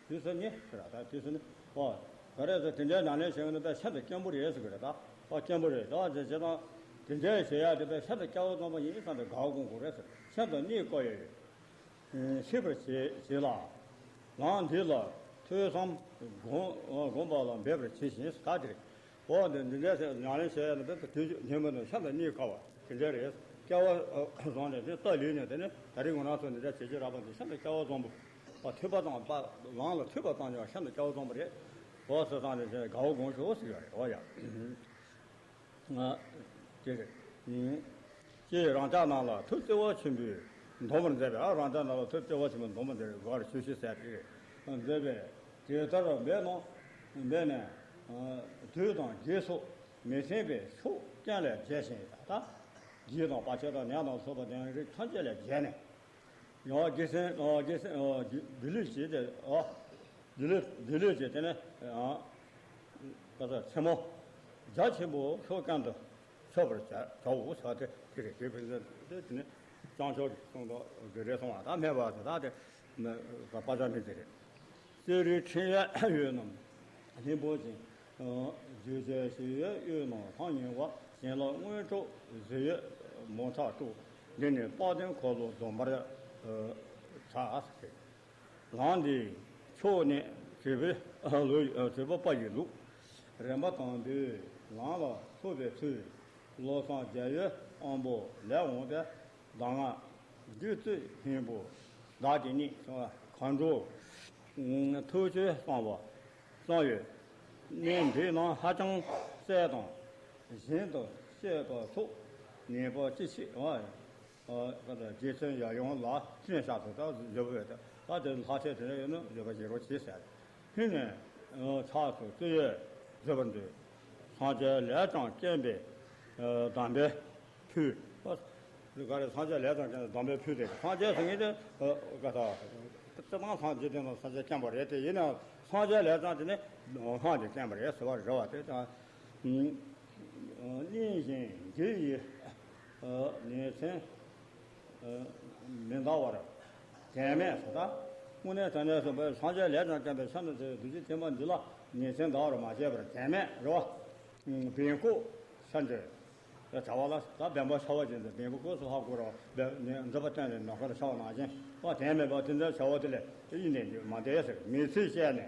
དུས་སུ་ནི་ཟེར་བ་ད་དུས་སུ་ནི་ཨོ། ག་རེ་ཟེར་དེ་འདྲའི་ཉམས་ལེན་བྱེད་ཡོང་ན་དཔེ་ཤིན་ཏུ་དཀོན་པོ་རེད་ཟེར་གི་རེད་ད། ཨོ་དཀོན་པོ་རེད་ད་ཟེར་བྱེད་དང་། དེ་འདྲའི་བྱེད་ཡག་དེ་དཔེ་ཤིན་ཏུ་སྐལ་བ་བཟང་པོ་ཡིན་བསམ་སྟེ་དགའ་བ་སྒོམ་དགོས་རེད་ཟེར་ཤིན་ཏུ་གནས་དཀའ་ཡོད། ཤེས་པར་བྱེད་བྱེད་ལ། ལམ་འདི་ལ་ཐོས་བསམ་སྒོམ་སྒོམ་པ་ལ་འབད་པར་བྱེད་ཞིང་ད་དེ་རེད། འོ་འདི་འདི་འདྲའི་ཉམས་ལེན་བྱེད་ཡ་ནི་དེ་དུས་ཉིན་མོ་ནི་ཤིན་ཏུ་གནས་དཀའ་བ་དེ་འདྲ་རེད། སྐལ་བ་བཟང་ནས་དེ་ལྟ་ལུས་ནས་དེ་ནི་ད་རིང་ང་རང་ཚོ་འདི་འདྲ་བྱེད་ཀྱི་རག་པ་འདི་ཤིན་ཏུ་སྐལ་བ་བཟང་པོ། ཐོས་པ་དང་པ་ལམ་ལ་ཐོས་པ་ཙམ་ཡང་ཤིན་ཏུ་སྐལ་བ་བཟང་པོ་རེད། འོ་ཟེར་སང་ནས་དགའ་བོ་དགོངས་ཞུ་ཟེར་ཡ་རེད། འོ་ཡ། ང་། ཅེས། ཅེས་རང་ཅག་རྣམས་ལ་ཐུགས་བརྩེ་བ་ཆེན་པོས་འདོམས་པར་མཛད་པས། ཨ་རང་ཅག་རྣམས་ལ་ཐུགས་བརྩེ་བ་ཆེན་པོས་འདོམས་པར་མཛད་པས་ག་རེ་ཞུ་ཞུ་ཟེར་ཏེ་མཛད་པས། དེ་ལྟར་འབད་ན་འབད་ནས་དུས་དང་རྗེས་སུ་མི་མཐུན་པའི་ཕྱོགས་ཀུན་ལས་བརྒལ་ཞིང་ད་ལྟ་རྗེས་དང་བར་ཆད་དང་ནད་དང་སོགས་པ་དེ་རིགས་ཐམས་ཅད་ལས་བརྒལ་ནས། ཡང་དགེ་སེམས་ཨ་དགེ་སེམས་ཨ་སྒྱུ་སྒྱུ་ལུས་བྱས་ཏེ་ཨ་སྒྱུ་ལུས་སྒྱུ་ལུས་བྱས་ཏེ་ནི་ཨ་ཀ་ས་མཚན་མོ་རྒྱ་ཆེན་པོ་ཕྱོགས་ཀུན་ཏུ་ཤར་བར་བྱ་བྱའོ་ཟེར་ཏེ་དེ་རེད། དེ་ཕན་ཚུན་དེ་དེ་ནི་བྱང་ཕྱོགས་ཀྱི་གསུང་དང་དགེ་རེ་སོང་བ་ད་མེད་པ་དེ་ད་དེ་ནི་དཔག་བྱ་མེད་དེ་རེད། གསེར་རིའི་ཕྲེང་བའི་འོད་རྣམས་ལྷུན་པོ་ཅན། བརྗོད་བྱའི་ཞི་བའི་དབུས་ན་ཐང་ཉེ་བ། བྱིན་རླབས་དངོས་གྲུབ་གཟི་འོད་མོ་ཕྲག་དཀྲུགས། འདི་ནི་དཔལ་ལྡན་འཁོར་ལོ་སྡོམ་པར་གྲགས། ལམ་འདིའི་ཕྱོགས་ནི་བགྲེས་པོ་བགྲེས་པོ་པ་ཡི་ལུགས། རིམ་པ་དང་པོའི་ལམ་ལ་ཐུག་པའི་ཚུལ། བློ་བཟང་རྒྱལ་བའི་དབང་པོ་ལས་འོངས་པའི་གདམས་ངག་བདུད་རྩི་སྙིང་པོ་བདག་གིས་རྙེད། མཁའ་འགྲོ་ཐུགས་བསྐྱེད་གསང་བ་གསང་བའི་གནད་འདི་རྣམས་ཧ་ཅང་གསལ་དང་གཞན་དུ་བཤད་པ་སོགས་ཉན་པ་ཅི་མཆིས། རྗེ་བཙུན་ཡབ་ཡུམ་ལ་བརྟེན་བཞག་ཏུ་ད་བཟོད་པ་ཡོད་དེ་ད་དེ་ལྷག་བཤད་དེ་འདྲ་ཡོད་ན་བཟོད་པ་བཞེས་རོགས་གྱིས་ཟེར། ཧིན་ནས་ཕྱག་ཏུ་བཙུད་ཡོད་བཟོད་པར་འདོད། སངས་རྒྱས་ལས་ཀྱང་སྐྱེས་པའི་གདམས་པའི་ཕུལ། ག་རེ་སངས་རྒྱས་ལས་ཀྱང་སྐྱེས་པའི་གདམས་པའི་ཕུལ་དེ་སངས་རྒྱས་ཟེར་མཁན་དེ་ག་ད་སྤྱིར་བཏང་སངས་རྒྱས་དེ་ནི་སངས་རྒྱས་སྐྱེས་པ་རེད་དེ་ཡིན་ནའང་སངས་རྒྱས་ལས་ཀྱང་དེ་ནི་སངས་རྒྱས་སྐྱེས་པ་རེད་ཟེར་བ་རེད་བ་དེ་ཀྱང་། གླེང་བཞིན་རྒྱུ་ཡི་ཉིན་མཚན་མི་འདའ་བར་དོན་མེད་ཟེར་ད། དངོས་གནས་དོན་གནས་སུ་སངས་རྒྱས་ལས་ཀྱང་སྐྱེས་པའི་ཆ་ནས་དེ་བདུད་རྩི་ཐེག་པ་འདི་ལ་ཉིན་མཚན་འདའ་བར་མ་བྱས་པར་དོན་མེད་རེད་བ། བེམ་ཁོག་ཤ་འདྲེ་བྱ་བ་ལ་ད་བེམ་པོ་ཤ་བ་ཅན་དུ་བེམ་པོ་ཁོག་སུ་ཧ་གོ་རོགས་འདོད་པ་བསྟན་ནས་ནམ་མཁར་ཤ་བ་ནང་བཞིན་པ་དོན་མེད་པ་དེ་འདྲའི་བྱ་བ་དེ་ལས་ཡིན་ནས་མ་འདས་ཟེར་མི་ཚེ་བཤད་ནས་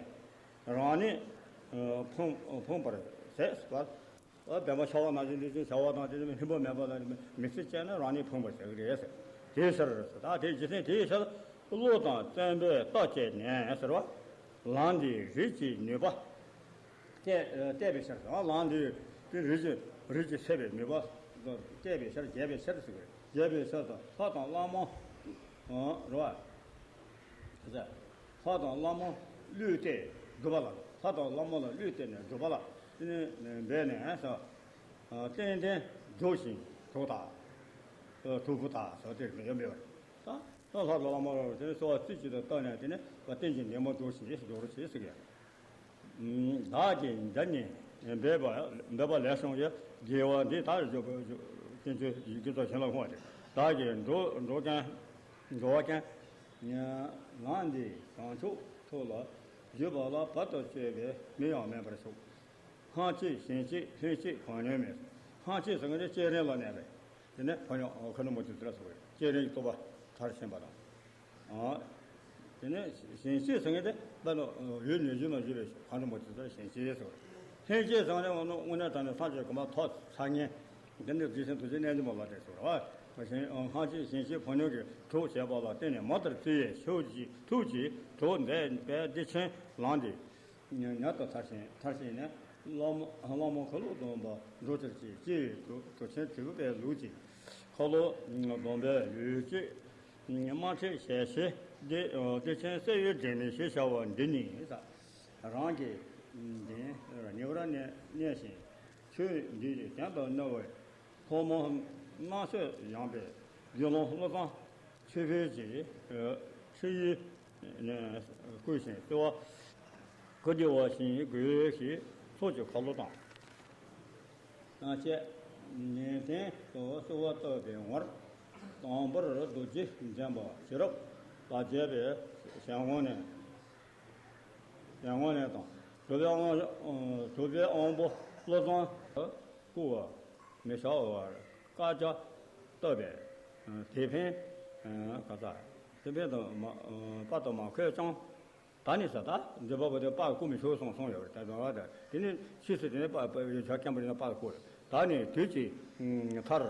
རང་ཉིད་ཕོངས་ཕོངས་པར་ཟད་ཟེར་བ། ཨ་བེམ་པོ་ཤ་བ་ནང་བཞིན་འདི་བཞིན་བྱ་བ་དང་དེ་ལས་ལྷུན་པོ་མེད་པ་ལ་མི་ཚེ་སྐྱེལ་ན་རང་ཉིད་ཕོངས་པར་བྱ་གི་རེད་ཟེར། དེའི་ཕྱིར་ཟེར་ད་དེའི་རྗེས་མཐུན་དེའི་ཕྱིར་བློ་དང་བརྩོན་པས་བརྟག་དཔྱད་ནས་ཟེར་བ། ལམ་འདིའི་རིགས་ཀྱི་ནུས་པ་བལྟས་བལྟས་པའི་ཕྱིར་དང་། ལམ་འདིའི་རིགས་ཀྱི་རིགས་ཀྱི་ཚེ་བའི་ནུས་པ་བལྟས་པའི་ཕྱིར། རྒྱས་པའི་ཕྱིར་ཟེར་གི་རེད། རྒྱས་པའི་ཕྱིར་དང་། ལྷ་དང་བླ་མ། ཨ། རེད་བ། ལྷ་དང་བླ་མ་བློས་གཏད་སྒྲུབ་པ་ལ། ལྷ་དང་བླ་མ་ལ་བློས་གཏད་ནས་སྒྲུབ་པ་ལ། དེ་ནས་འབད་ནས་ས། ཏན་ཏན་སྒྲུབ་ཤིང་དྲུག་དང་། དྲུག་པོ་དང་ཟེར་དེ་ཡོད་མེད་པར། ད་ད་ལྷ་དང་བླ་མ་ལ་དེ་ནས་གསོལ་བ་རྩེ་གཅིག་ཏུ་བཏབ་ནས། དེ་ནས་རྟེན་གྱི་འབྲེལ་མ་སྒྲུབ་ཤིང་སྒྲུབ་རོགས་བྱེད་ཟེར་གི། བདག་གིས་འདི་ནི་འབད་པ་འབད་པ་ལེགས་བྱུང་ཡི། དགེ་བ་འདི་དག་བརྗོད་པ་བསྟན་བཅོས་ཀྱི་ཚོགས་བྱིན་རླབས་སྔོན་ཏེ། བདག་གིས་འགྲོ་འགྲོ་མཁན་འགྲོ་བ་ཀུན། ལམ་འདི་བྱང་ཆུབ་ཐོབ་ལ་བཞུད་པ་ལ། བར་དུ་གཅོད་པའི་མི་ཡང་མེད་པར་ཤོག་སྔགས་གཅིག་ཞིང་གཅིག་ལྷན་གཅིག་གང་ཉོན་མེད། སྔགས་གཅིག་ཟེར་མཁན་དེ་སྤྱན་རས་ལ་གནས་པའི། དེ་ནས་ཕ་ཉོ་མཁའ་འགྲོ་མ་ཏི་ཙི་ར་སོགས་པའི་སྤྱན་རས་ཀྱི་རྟོགས་པ་མཐར་ཕྱིན་པ་དང་། དེ་ནས་ཞིང་གཅིག་ཟེར་མཁན་དེ་ད་ནི་ཡུལ་ནས་ཡུལ་ན་བཞུགས་པའི་མཁའ་འགྲོ་མ་ཏི་ཙི་ར་ཞིང་གཅིག་ཟེར། ལྷན་གཅིག་ཟེར་མཁན་དེ་དངོས་གནས་དྲང་གནས་སངས་རྒྱས་གོ་འཕང་ཐོབ་ཚར་མཁན། དེ་ནས་རྗེ་བཙུན་རྡོ་རྗེ་རྣལ་འབྱོར་མ་ལ་དེ་ཟེར་བ། ཞིང་སྔགས་གཅིག་ཞིང་གཅིག་ཕན་ཡོན་གྱི་གྲོགས་བྱས་པ་ལ་བརྟེན་ནས། མ་ལྟར་བརྩེ་བའི་ཐུགས་ཀྱིས་ཐུགས་ཀྱིས་གྲོགས་འདེབས་པའི་བདེ་ཆེན་ལམ་འདི་མྱུར་དུ་མཐར་ཕྱིན་མཐར་ཕྱིན་ནས། བླ་མ་བླ་མ་འཁོར་ལོ་སྡོམ་པ་འགྲོ་ཕྱིར་བྱེད། ཅེས་གྲུབ་ཆེན་དྲིལ་བུ་པའི་ལུགས་ཀྱི་འཁོར་ལོ་སྡོམ་པའི་ལུས་སྤྱོད་དམར་ཁྲིད་ཞལ་ཕྱེ་བདེ་བདེ་ཆེན་གསལ་བའི་འབྲས་ནི་ཞེས་བྱ་བ་འདི་ནི། རང་གི་ཉེ་བར་གནས་ཤིང་ཆོས་འདི་གདན་དུ་བསྣུར་བའི་ཐོག་མར་རྣམ་དཔྱོད་ཡངས་པའི་དགེ་སློང་བློ་བཟང་ཆོས་འཕེལ་གྱིས་ཁྲིད་ཡིག་ནས་བསྐུལ་ཞིང་གསོལ་བ་བཀའ་བགྱི་བ་བཞིན་བསྐུལ་ཞིང་ཚོགས་ཀྱི་ཁ་ལོ་བཏང་། བཅས་ནན་ཏན་དུ་གསོལ་བ་བཏབ་པའི་ངོར། དང་པོར་རྡོ་རྗེ་འཛིན་པ་ཤེས་རབ་ལ་མཇལ་བའི་ཞལ་ངོ་ནས། ཡར་ངོ་ནས་དང་། གྲུབ་པའི་དབང་གྲུབ་པའི་དབང་པོ་བློ་བཟང་བསྐུལ་བ་མི་བྱ་བར་བཀའ་རྒྱ་བཏབ་པས། དེ་ཕན་ག་ས་དེ་ཕན་དུ་མ་པ་དུ་མ་ཁོས་ཀྱང་། ད་ནི་ས་ད་འདི་པ་པོ་དེ་པ་བསྐུལ་མི་ཆོག་སོང་སོང་ཡོད་རེད། ད་དེ་ནི་ཕྱིས་སུ་དེ་ནི་པ་པ་ཡོད་ཆ་སྐྱེན་པ་རེད་ན་པ་བསྐུལ། ད་ནི་དུས་ཀྱི་མཐར་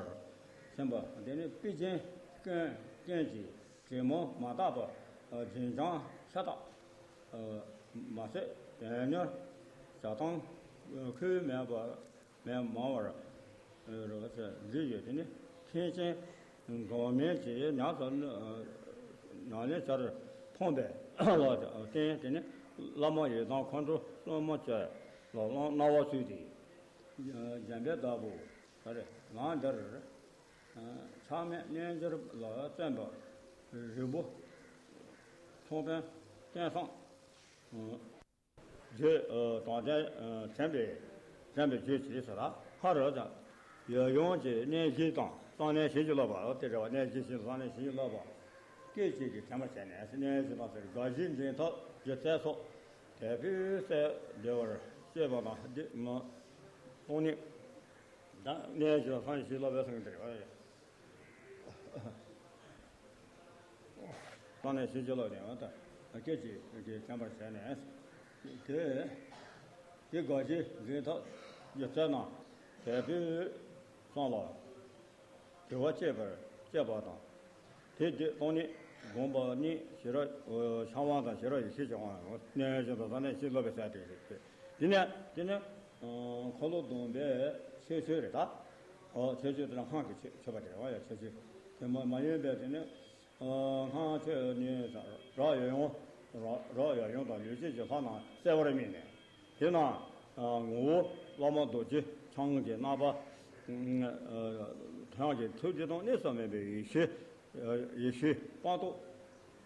ཕྱིན་པ་དེ་ནི་པི་ཅན་ཀུན་ཀུན་གྱི་དྲི་མ་མ་དག་པ་འཛིན་སྦྱང་ཤ་སྟག་མ་ཟད་དོན་གཉེར་བྱ་སྟངས་ཁུལ་མེད་པ་མེད་མང་བར་འཛིན་ཡོད། དེ་ནི་མཁན་ཆེན་འཛམ་གླིང་གྱི་ཉམས་སུ་ཉམས་ལེན་བྱར་ཕོངས་པའི་ལ་བརྟེན། དེ་ནི་བླ་མ་ཡི་དམ་མཁའ་འགྲོ་སྲུང་མ་བཅས་ལ་སྣང་བ་ཚུལ་དེ་འཇམ་པའི་བདག་པོ་ག་རེ་ལམ་འདིར། ཆགས་མེད་རྣལ་འབྱོར་ལ་བརྩོན་པ་རིག་པོ་མཚུངས་ལྡན་བསྟན་བསམ་བརྗོད་དང་ལྡན་དྲན་པའི་དྲན་པའི་རྗོད་བྱེད་ཟེར་ལ། ཧ་ར་དང་ཡབ་ཡུམ་གྱི་གནས་བཞི་དང་གསང་གནས་བྱིན་གྱིས་རློབ་པ་དེ་རེད་བ། གནས་བཞི་བཞི་གསང་གནས་བྱིན་གྱིས་རློབ་པ། སྐད་ཅིག་གིས་དྲན་པར་བྱས་ནས་གནས་བཞི་དང་ཟེར། དགའ་བཞི་འཛིན་ཐབས་སྒྱུ་རྩལ་སོགས་དལ་བུས་སད་བདེ་བར་སྤྱད་པ་དང་། འདི་མ་སྟོང་ཉིད་དང་གནས་བཞི་དང་གསང་གནས་བྱིན་གྱིས་རློབ་པའི་གསུང་གི་དེ་རེད་བ། གསང་གནས་བྱིན་གྱིས་རློབ་ནས་བ་དང་སྐད་ཅིག་གིས་དྲན་པར་བྱས་ནས། དེ་དེ་དགའ་བཞི་འཛིན་ཐབས་སྒྱུ་རྩལ་རྣམས་དལ་བུས་བསམ་ལ་དུལ་བ་སྐྱེད་པར་སྤྱད་པ་དང་། དེ་དེ་སྟོང་ཉིད་བསྒོམ་པ་ནི་ཞི་རགས་འཆང་དབང་དང་ཞི་རགས་ཡེ་ཤེས་ཀྱི་དབང་ཡང་གནས་བཞི་དང་གསང་གནས་བྱིན་གྱིས་རློབ་པའི་ས་དེ་རེད། དེ་ནས་དེ་ནས་འཁོར་ལོ་སྡོམ་པའི་ཆོས་ཆོས་རེད་ད། ཆོས་ཆོས་དེ་ལ་སྔགས་ཀྱི་ཆོས་ཆོས་པ་དེ་རེད་བ། ཡ་ཆོས་ཆོས་དེ་མ་མ་ཡིན་པའི་དེ་ནས། སྔགས་ཆོས་ནི་རབ་ཡབ་ཡུམ། རབ་རབ་ཡབ་ཡུམ་དང་ལུས་ཅན་གྱི་ལྷ་རྣམས་གསལ་བར་སྨིན་ནས། དེ་རྣམས་ངོ་བོ་བླ་མ་རྡོ་རྗེ་འཆང་གི་རྣམ་པ། དོན་གྱི་ཐུགས་རྗེ་དང་གནས་སུ་སྨིན་པའི་ཡེ་ཤེས། ཡེ་ཤེས་སྤངས་རྟོགས་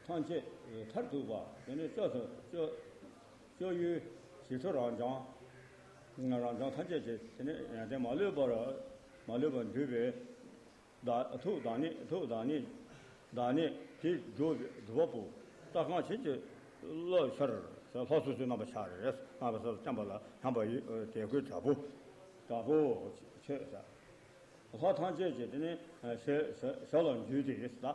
ཐམས་ཅད་མཐར་ཐུག་པ། དེ་ནས་སྐྱབས་སུ་སྐྱབས་སྐྱབས་ཡུལ་ཞི་ཁྲོ་རབ་འབྱམས། རབ་འབྱམས་ཐམས་ཅད་ཀྱི་དེ་ནས་ཡོན་ཏན་མ་ལུས་པར་མ་ལུས་པར་འདུས་པའི། བདག་ཐུགས་བདག་ཉིད་ཐུགས་བདག་ཉིད་བདག་ཉིད་དེ་སྒྲུབ་སྒྲུབ་པ་པོ་རྩ་རྐང་བྱིན་གྱིས་རློབ་ཕྱིར་ལྷ་སོ་སོའི་རྣམ་པ་ཆགས་རེད། རྣམ་པ་སོ་སོ་བསྟན་པ་ལ་ཡང་པ་ཡི་དད་གུས་དྲག་པོ་དྲག་པོ་ཆོས་ལྷ་ཐམས་ཅད་ཀྱི་དེ་ནི་ཞབས་ཞབས་ལ་འཇུས་ཏེ་ད་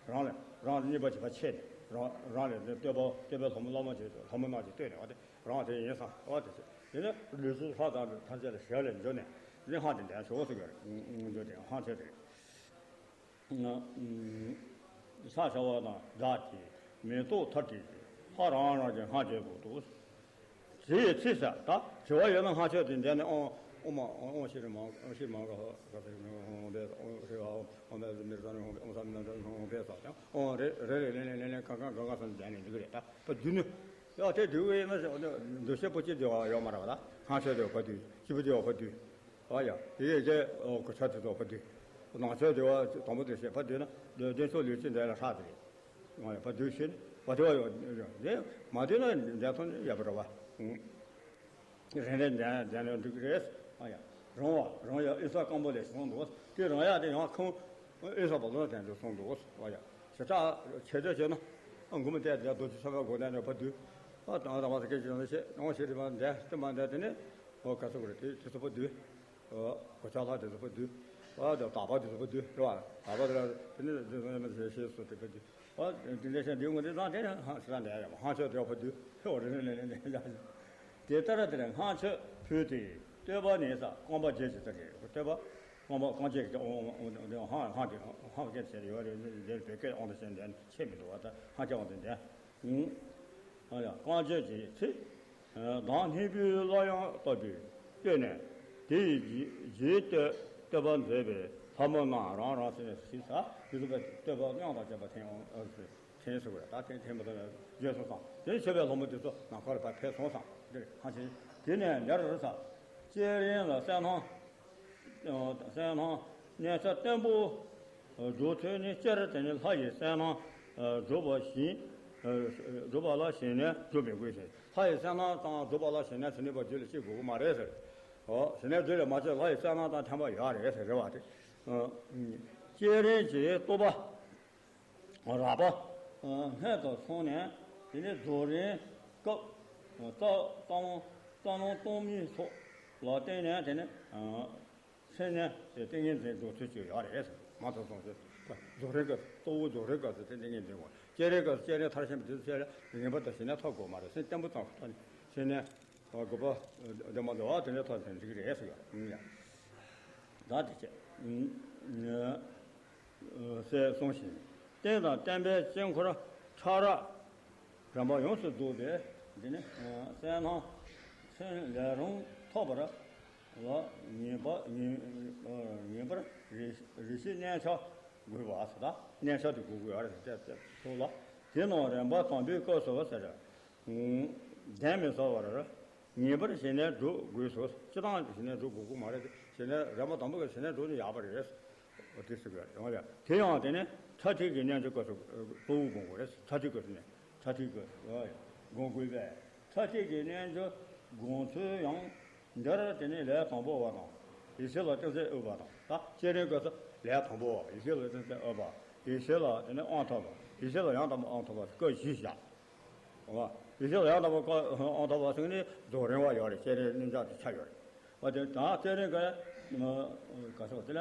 རང་ལ་རང་ལ་གཉེར་པ་བྱེད་པ་ཆེ་ནས་རང་རང་ལ་བསྟོད་པ་བསྟོད་པའི་ལྷ་མོ་བླ་མ་ཅིག་ལྷ་མོ་རྣམས་ཀྱིས་བསྟོད་ནས་བ་དེ་རང་དེ་ཡིན་བསམ་བ་དེ་ཆེ། དེ་ནི་ལུས་སུ་ལྷ་དང་ཐམས་ཅད་ལ་ཞབས་ལ་འཇུས་ནས་དེ་ནི་ཧང་དེ་འདྲ་ཞོག་སུ་གར་འཇུས་ཏེ་ཧང་ཆེ་དེ། ས་ཤ་བ་དང་སྦྲགས་ཏེ་མེ་ཏོག་མཐར་བྲིས་ཏེ། ཁོ་རང་རང་གི་སྔགས་ཆོས་དགོས་འདུག་དེ་ཡི་ཚེ་ས་ད་དྲི་བ་ཡོད་ན་སྔགས་ཆོས་དེ་འདས་ནས་ཨོ་ཨོ་མ་ཨོ་ཨོ་ཤི་རི་མ་ཨོ་ཤི་རི་མ་ག་ཧོ་ག་ཧོ་ཧོ་བེ་ཨོ་ཧི་ཨོ་ཨོ་མེ་མི་ར་ནི་ཧོ་བེ་ཨོ་ས་མི་ན་ཧོ་བེ་ས་ཨོ་རེ་རེ་རེ་ལེ་ལེ་ལེ་ལེ་ག་ག་ག་ག་ས་འདས་ནས་འདུག་རེད། ད་བ་དུས་ནི་ཡ་དེ་དུས་ཡིན་ན་འདུ་ཤེས་པོ་ཅི་དེ་བ་ཡོད་མ་རེད་བ། ད་སྔགས་ཆོས་དེ་བ་དུས་སྐྱིད་པོ་དེ་བ་བ་དུས་ཨ་ཡ་དེ་ཡི་གེ་ཨོ་ག་ཆ་དེ་ཚོ་བ་དུས་ནང་ཆོས་དེ་བ་དང་པོ་དེ་བཤད་བ་དུས་ན་འདུ་འདུ་ཤོག་ལུས་ཅི་འདས་ལ་ཧྲ་དེ་རེད། ང་ཡང་བ་དུས་ཤེས་ནི་བ་དེ་བ་ཡོད་དེ་མ་དུས་ན་འདས་ཐོན་ཡག་པོ་རེད་བ། རེ་རེ་འདས་འདས་ནས་འགྲིག་རེད། ཨ་ཡ་རང་བ་རང་ཡ་ཨི་ས་སྐམ་པོ་ལས་བྱུང་འདུག་དེ་རང་ཡ་དེ་ཡང་ཁོང་ཨི་ས་བ་ལོ་དེ་འདུག་སོང་འདུག་ཨ་ཡ་ཞེ་དྲག་ཆེ་ཆེ་ཆེ་ན་ཨ་འགུམ་དེ་དེ་རྡོ་རྗེ་ས་བ་སྒོ་ནས་ནས་བ་དུས་ཨ་དང་དང་བ་ས་སྐད་ཅིག་ནས་ཆེ་ཡང་ཞེ་དྲི་བ་འདས་དེ་མ་འདས་དེ་ནི་ཨོ་ག་ཚོད་རེད། དེ་དེ་ཚོ་བ་དུས། གོ་ཆ་ལྷག་དེ་ཚོ་བ་དུས། ཨ་དག་པ་དེ་ཚོ་བ་དུས་རེད་བ། དག་པ་དེ་ལ་དེ་ནི་དེ་ཚོ་ཡང་མི་ཟེར་ཤེས་སོ་དེ་བ་དུས། ཨ་དེ་འདྲ་ཞིག་འདི་ངོ་དེ་ཙང་དེ་ཧང་ཤི་ར་འདས་ཡ་ཧང་ཆོས་དེ་བ་དུས་ཧེ་བ་རེ་རེ་ལེ་ལེ་ལེ་ལེ། དེ་ལྟར་དེར་སྔགས་ཆོས་ཕུལ་ཏེ་བསྟོད་པ་ནི་ས་རྐང་པ་བརྒྱད་ཀྱི་ལྟར་རེད། བསྟོད་པ་རྐང་པ་རྐང་རྗེས་ཀྱི་ཨོ་ཨོ་ཨོ་ཨོ་ཧང་ཧང་དེ་ཧང་སྐད་བྱས་ཡོད་རེད། འདིར་བོད་སྐད་ཨང་དུ་བྱས་འདས་ཆད་མི་འདུག་བ། ད་ཧང་སྐད་ཨང་དུ་འདས། ཨ་ཡ་རྐང་རྗེས་ཀྱི་ཚིག་གདངས་སྙན་པའི་སླར་ཡང་བསྟོད་པའི་བསྟོད་ནས་དེ་ཡི་རྗེས་བསྟོད་བསྟོད་པ་མཛད་པའི་ལྷ་མོ་རྣམས་རང་རང་སེམས་ནས་ཞིག་ས་དེ་ཚོ་བས་བསྟོད་པ་དབྱངས་དང་བཅས་པ་འཐེན་འོང་ཨ་ཟེར་འཐེན་ཟེར་བ་རེད། ད་འཐེན་འཐེན་པ་དང་བརྗོད་སོང་ཙང་དེ་ནས་མཆོད་པའི་ལྷ་མོ་དེ་ཚོ་ནམ་མཁའ་ལ་ཕར་ཕེབས་སོང་ཙང་དེ་རེད། ཧང་ཆེན་དེ་ནས་འདིར་ས་བསྐྱེད་རིམ་ལ་གསལ་སྣང་གསལ་སྣང་གནས་ཚད་བརྟན་པོ་འཇོག་ཚུལ་ནི་སྤྱིར་དེ་ནི་ལྷ་ཡི་གསལ་སྣང་སྒྲུབ་པ་བཞིན་སྒྲུབ་པ་ལ་ཞེན་ནས་སྒྲུབ་མི་དགོས་ཤིང་། ལྷ་ཡི་གསལ་སྣང་དང་སྒྲུབ་པ་ལ་ཞེན་ནས་ཚུལ་ནི་པ་རྒྱུད་ལ་སྐྱེ་དགོས་ཀྱི་མ་རེད་ཟེར། ཨོ་ཞེན་ནས་རྒྱུད་ལ་མ་སྐྱེས། ལྷ་ཡི་གསལ་སྣང་དང་ལྡན་པ་ཡོད་རེད་ཟེར་རེད་བ། དེ་བསྐྱེད་རིམ་གྱི་བསྟོད་པ་རགས་པ་སྔོན་དུ་སོང་ནས་དེ་ནས་རྫོགས་རིམ་སྐབས་རྩ་རྩ་རླུང་རྩ་རླུང་སྟོང་མིན་སོགས་ལ་བརྟེན་ནས་དེ་ནས་སེམས་གནས་དེ་ཏིང་ངེ་འཛིན་རྫོགས་ཚུལ་གཅིག་ཡོད་རེད། མ་ཐོབ་སོང་ཞེས་རྫོགས་རིམ་སྐབས་གཙོ་བོ་རྫོགས་རིམ་སྐབས་སུ་དེ་ཏིང་ངེ་འཛིན་དགོས། བསྐྱེད་རིམ་སྐབས་སུ་བསྐྱེད་རིམ་མཐར་ཕྱིན་པ་དེ་ཚོ་བཤད་ལ་ངེས་པར་དུ་ཞེན་ནས་ཐོབ་དགོས་མ་རེད། སེམས་བརྟན་པོ་ཙམ་ཐོབ་ནས་ཞེན་ནས་དགོས་པ་དེ་མ་འདུག་བ། དེ་འདྲ་ཐོབ་ནས་འགྲིག་རེད་ཟེར་གི་ཡོད། ད་དེ་བྱས། ཟེར་གསུངས་ཤིང་། རྟེན་དང་བརྟེན་པའི་དཀྱིལ་འཁོར་ཕྲ་རགས་རིམ་པ་ཡོངས་སུ་རྫོགས་པའི་འདི་ནི་གསལ་སྣང་སེམས་ལས་རུང་ཐོབ་པར་ལ་ངེས་པ་ངེས་ངེས་པར་རེ་རེ་ཞིག་གནས་ཆགས་དགོས་པ་ཟེར། ད་གནས་ཆགས་དེ་དགོས་དགོས་ཡ་རེད་ཟེར་ཏེ་ཐུགས་ལ། དེ་རྣམས་རིམ་པ་དང་པོའི་སྐབས་སུ་ཟེར། གདན་མི་ཟ་བར་ངེས་པར་ཞེན་ནས་སྒྲུབ་དགོས་སོ། སྤྱིར་བཏང་ཞེན་ནས་སྒྲུབ་དགོས་ཀྱི་མ་རེད། ཞེན་ནས་རིམ་པ་དང་པོ་གི་ཞེན་ནས་སྒྲུབ་ནི་ཡག་པ་རེད། འོ་དེ་ཟེར་གི་ཡོང་ཡ། དེ་ཡང་དེ་ནི་ཕྲ་ཐིག་གི་རྣལ་འབྱོར་སྐབས་སུ་གཙོ་བོ་དགོངས་དགོས་རེད། ཕྲ་ཐིག་སྐབས་སུ་ནི་ཕྲ་ཐིག་སྐབས་སུ་དགོངས་དགོས་པས། ཕྲ་ཐིག་གི་རྣལ་འབྱོར་དགོངས་ཚུལ་ཡང་འདིར་དེ་ནི་ལས་དང་པོ་བ་དང་ཡེ་ཤེས་ལ་ཏིང་སེམས་དབབ་པ་དང་། ད་བསྐྱེད་རིམ་སྐབས་སུ་ལས་དང་པོ་བ་ཡེ་ཤེས་ལ་ཏིང་སེམས་དབབ་པ། ཡེ་ཤེས་ལ་དེ་ནི་དབང་ཐོབ་པ། ཡེ་ཤེས་ལ་ཡང་དང་པོ་དབང་ཐོབ་པ་སྐབས་བཞི་བཞག་འོ། ཡེ་ཤེས་ལ་ཡང་དག་པར་སྐབས་ཨང་དག་པ་ཟེར་ནི་རྫོགས་རིམ་པ་ཡོད་རེད། བསྐྱེད་རིམ་གཉིས་ཆར་དུ་ཆ་ཡོད་རེད། འོ་དེ་དང་བསྐྱེད་རིམ་ག་ག་སོགས་དེ་ལ་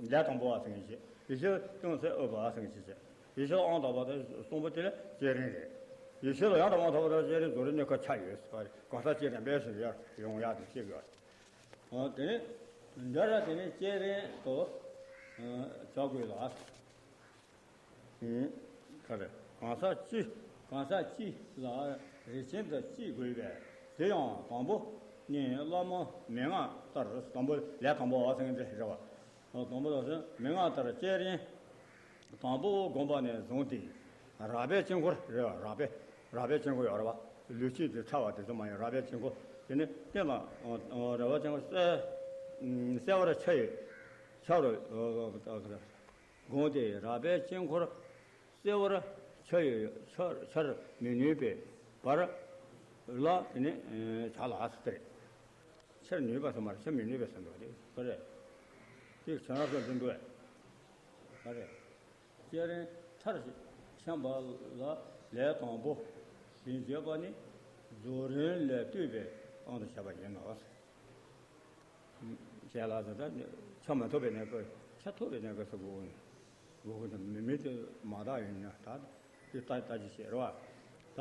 ལས་དང་པོ་བ་ཟེར་མཁན་ཞིག་ཡེ་ཤེས་ཏིང་སེམས་དབབ་པ་ཟེར་མཁན་ཞིག་ཡེ་ཤེས་ལ་ཨང་དག་པ་དེ་གསུམ་པོ་དེ་ལ་བསྐྱེད་རིམ་རེད། ཡེ་ཤེས་ལ་ཡང་དག་པར་ཐོབ་པ་དང་བསྐྱེད་རིམ་རྫོགས་རིམ་གཉིས་ཀ་ཆ་ཡོད་ཟེར་བ་རེད། གང་ཟག་བསྐྱེད་རིམ་པས་ཟེར་ཡར་ཡོང་ཡག་དེ་བཤད་དགོས་རེད། འོ་དེ་ནི་འདི་ལ་དེ་ནི་བསྐྱེད་རིམ་དུ་བྱ་དགོས་ལ། ག་རེ། གང་ཟག་སྤྱི། གང་ཟག་སྤྱི་ལ་རིགས་ཅན་དུ་སྤྱི་དགོས་པས། དེ་ཡང་དང་པོ་ནི་བླ་མ་མན་ངག་ལྟར། དང་པོ་ལས་དང་པོ་བ་ཟེར་མཁན་དེ་རེད་བ། དང་པོ་ལ་ཟེར་མན་ངག་ལྟར་བསྐྱེད་རིམ་དང་པོ་བསྒོམས་པ་ནས་བཟུང་སྟེ་རགས་པའི་དཀྱིལ་འཁོར་རེད་བ། རགས་པའི་རགས་པའི་དཀྱིལ་འཁོར་ཡོད་རེད་བ། ལུས་དཀྱིལ་དེ་ཕྲ་བ་དེ་ཚོ་མ་ཡིན། རགས་པའི་དཀྱིལ་འཁོར་དེ་ནི་རྟེན་དང་རགས་པའི་དཀྱིལ་འཁོར་གསལ་གསལ་བར་ཆ་ཡི་ཆ་རུ། དགོངས་ཏེ་རགས་པའི་དཀྱིལ་འཁོར་གསལ་བར་ཆ་ཡི་ཆ་ཆར་མི་ནུས་པའི་བར་ལ་དེ་ནི་བྱ་ལ་ཟེར་ཏེ། ཆར་ནུས་པ་ཟེར་མ་རེད། ཆར་མི་ནུས་པའི་ཟེར་འདུག་སྟེ་ག་རེ། དེ་བྱ་ལ་ཟེར་འདུག་ག་རེ། བསྐྱེད་རིམ་མཐར་ཕྱིན་པ་ལ་ལས་དང་པོ་ཞེས་བརྗོད་པ་ནི་རྫོགས་རིམ་ལས་བཏུས་པའི་དབང་དུ་བྱས་པ་ཡིན་ནོ། ཞལ་ལག་ཟེར་ད་ཆ་མ་ཐོབ་པའི་གནས་སྐབས། ཆ་ཐོབ་པའི་གནས་སྐབས་སུ་དགོས་ནས་དགོས་ཀྱི་མི་མེད་དུ་མ་དག་ཡིན་ན་ད་དེ་ལྟ་ལྟ་ཅི་བྱེད་རོ། ད་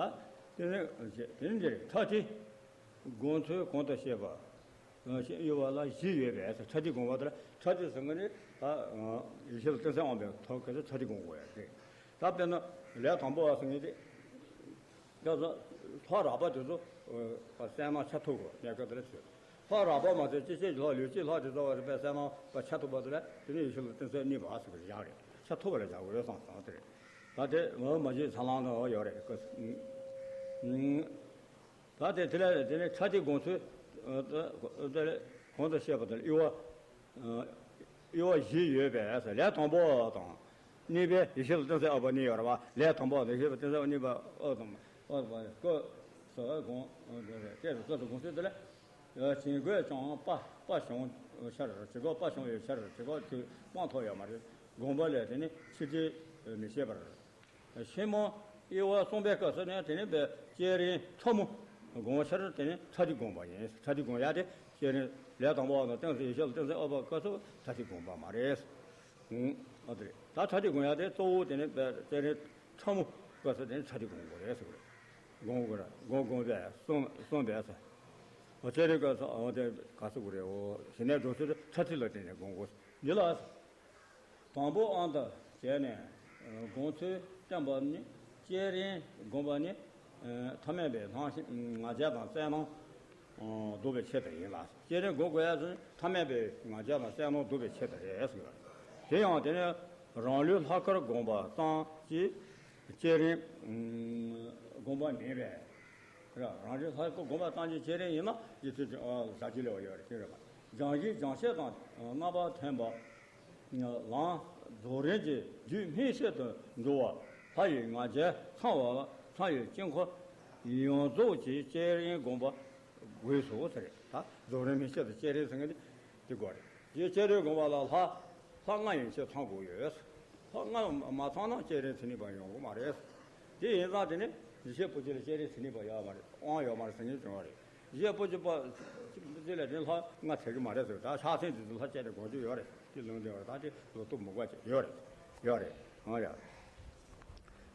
དེ་ནས་དེ་ནས་འདིར་ཕྲ་ཐིག་དགོངས་ཚུལ་གོང་དུ་བཤད་པ་གཡོ་བ་ལ་བཞི་ཡོད་པས། ཕྲ་ཐིག་དགོངས་པ་དེ་ལ་ཕྲ་ཐིག་ཟེར་མཁན་ནི་ད་ཡེ་ཤེས་ལ་ཏིང་སེམས་དབང་པའི་ཐོག་གི་ཕྲ་ཐིག་དགོངས་དགོས་ཡ་རེད། ད་དཔེར་ན་ལས་དང་པོ་བ་ཟེར་མཁན་དེ། ལྷ་རགས་པ་དེ་ཚོ་གསལ་སྣང་ཆ་ཐུབ་དགོས་གནས་སྐབས་དེ་ལ་ཚུད། ལྷ་རགས་པ་མ་ཚད་ཅི་ཤེས་ཀྱི་ལྷ་ལུས་ཀྱི་ལྷ་དེ་ཚོ་བ་རེད་པས་གསལ་སྣང་པ་ཆ་ཐུབ་པ་དེ་ལ་དེ་ནི་ཡེ་ཤེས་ལ་ཏིང་སེ་གཉིས་པ་ཟེར་གི་བཞག་རེད། ཆ་ཐུབ་པ་ལ་བཞག་དགོས་བསམ་སོང་དེ་རེད། ད་དེ་མ་མ་བྱེད་ཚ་ལང་ནང་ཡོད་རེད། ད་དེ་དེ་ལ་དེ་ནི་ཁྲ་ཏི་དགོངས་ཚུལ་དེ་ལ་གོང་དུ་བཤད་པ་དེ་ལ་དབྱེ་བ་དབྱེ་བ་བཞི་ཡོད་པས་ལས་དང་པོ་དང་། གཉིས་པའི་ཡེ་ཤེས་ལ་ཏིང་སེ་ཨ་པ་གཉིས་ཡོད་རེད་བ། ལས་དང་པོ་དང་ཡེ་ཤེས་ལ་ཏིང་སེ་གཉིས་པ་ཨ་དང་ཨ་དང་ཀོ་སོ་དགོངས་དེ་རེད། དེ་རུ་ཀོ་སོ་དགོངས་ཚུལ་དེ་ལ། བྱིང་རྒོད་ཀྱང་པ་པ་བྱུང་ཕྱིར་བྱིང་རྒོད་པ་བྱུང་བའི་ཕྱིར་བྱིང་རྒོད་དུས་སྤང་ཐོབ་ཡོད་མ་རེད། དགོངས་པ་ལས་དེ་ནི་ཕྱིར་དྲན་མི་བྱེད་པར། ཕྱི་མོ་དབྱེ་བ་གསུམ་པའི་སྐབས་སུ་ནི་དེ་ནི་བསྐྱེད་རིམ་ཕྲ་མོ་དགོངས་ཕྱིར་དེ་ནི་ཁྲ་ཏི་དགོངས་པ་ཡིན། ཁྲ་ཏི་དགོངས་ཡ་དེ་བསྐྱེད་རིམ་ལས་དང་པོ་དང་ཏིང་སེ་ཡེ་ཤེས་ལ་ཏིང་སེ་ཨ་པ་སྐབས་སུ་ཁྲ་ཏི་དགོངས་པ་མ་རེད། ཨ་དེ་རེད། ད་ཁྲ་ཏི་དགོངས་ཡ་དེ་གཙོ་བོ་དེ་ནི་བསྐྱེད་རིམ་ཕྲ་མོ་སྐབས་སུ་དེ་ནི་ཁྲ་ཏི་དགོངས་དགོས་རེད་ཟེར་གི་རེད། དགོངས་དགོས་རེད། དགོངས་དགོངས་པས་གསུངས་གསུངས་པས་ཟེར། ཨོ་བསྐྱེད་རིམ་སྐབས་སུ་ཨོ་དེ་ག་ཟེར་དགོས་རེད། ཨོ་ཞི་གནས་སྒྲུབ་ཚུལ་ཁྲ་ཏི་ལ་བརྟེན་ནས་དགོངས་དགོས་འདི་ལ། དང་པོ་ཨང་དང་བྱས་ནས་དགོངས་ཚུལ་བསྟན་པ་ནི་བསྐྱེད་རིམ་དགོངས་པ་ནི་ཐ་མལ་པའི་སྣང་ཞེན་ང་རྒྱལ་དང་རྩལ་སྣང་ལྡོག་པའི་ཆེད་དུ་ཡིན་ལ། བསྐྱེད་རིམ་དགོངས་དགོས་ཡ་ཚོ་ཐ་མལ་པའི་ང་རྒྱལ་དང་རྩལ་སྣང་ལྡོག་པའི་ཆེད་དུ་རེད་ཟེར། དེ་ཡང་དེ་ནི་རང་ལུས་ལྷག་དཀར་དགོངས་པ་ཙམ་གྱིས་བསྐྱེད་རིམ་དགོངས་པ་མིན་པས། རང་རིག་ལྷ་སྐུ་བསྒོམ་པ་ཙམ་གྱིས་བསྐྱེད་རིམ་ཡིན་ན་ཡིད་ཚིམ་ཅིང་ཨ་ཟབ་ཅིང་ལེགས་པ་ཡོད་རེད། ཅི་རེད་པ། སྦྱང་གཞི་སྦྱང་བྱེད་དང་རྣམ་པར་ཐིམ་པ་ལའང་རྫོགས་རིམ་གྱི་རྒྱུད་སྨིན་བྱེད་དུ་འགྲོ་བ་ལྷ་ཡི་ང་རྒྱལ་ཚང་བ་ཚང་བའི་དཀྱིལ་འཁོར་ཡོངས་རྫོགས་ཀྱི་བསྐྱེད་རིམ་བསྒོམ་པ་དགོས་སོ་ཟེར་རེད། ད་རྫོགས་རིམ་སྨིན་བྱེད་དུ་བསྐྱེད་རིམ་ཟེར་མཁན་དེ་དེ་དགོས་རེད། དེ་བསྐྱེད་རིམ་བསྒོམ་པ་ལ་ལྷ་ལྷ་ལྔ་ཡན་ཆད་ཚང་དགོས་ཡོད། ལྷ་ལྔ་མ་ཚང་ན་བསྐྱེད་རིམ་མཚན་ཉིད་པ་ཡོང་གི་མ་རེད། དེ་ཡིན་ཙང་དེ་ནི་ཡེ་ཤེས་སྤུ་གཅིག་ལ་བསྐྱེད་རིམ་མཚན་ཉིད་པ་ཡོད་མ་རེད། དབང་ཡོད་མ་རེད་ཟེར་མཁན་བྱུང་བ་རེད། ཡེ་ཤེས་སྤུ་གཅིག་པ་གཅིག་ལ་དེ་ལྷ་ལྔ་ཚད་ཀྱི་མ་རེད་ཟེར། ད་ཕྱག་མཚན་དེ་ཚོ་ལྷ་བསྐྱེད་རིམ་དགོངས་རྒྱུ་ཡོད་རེད། དེ་ལུང་བསྟན་བར་ད་དེ་ལོ་ཏོག་མུ་ག་ཅིག་ཡོད་རེད། ཡོད་རེད། ཨང་ཡ།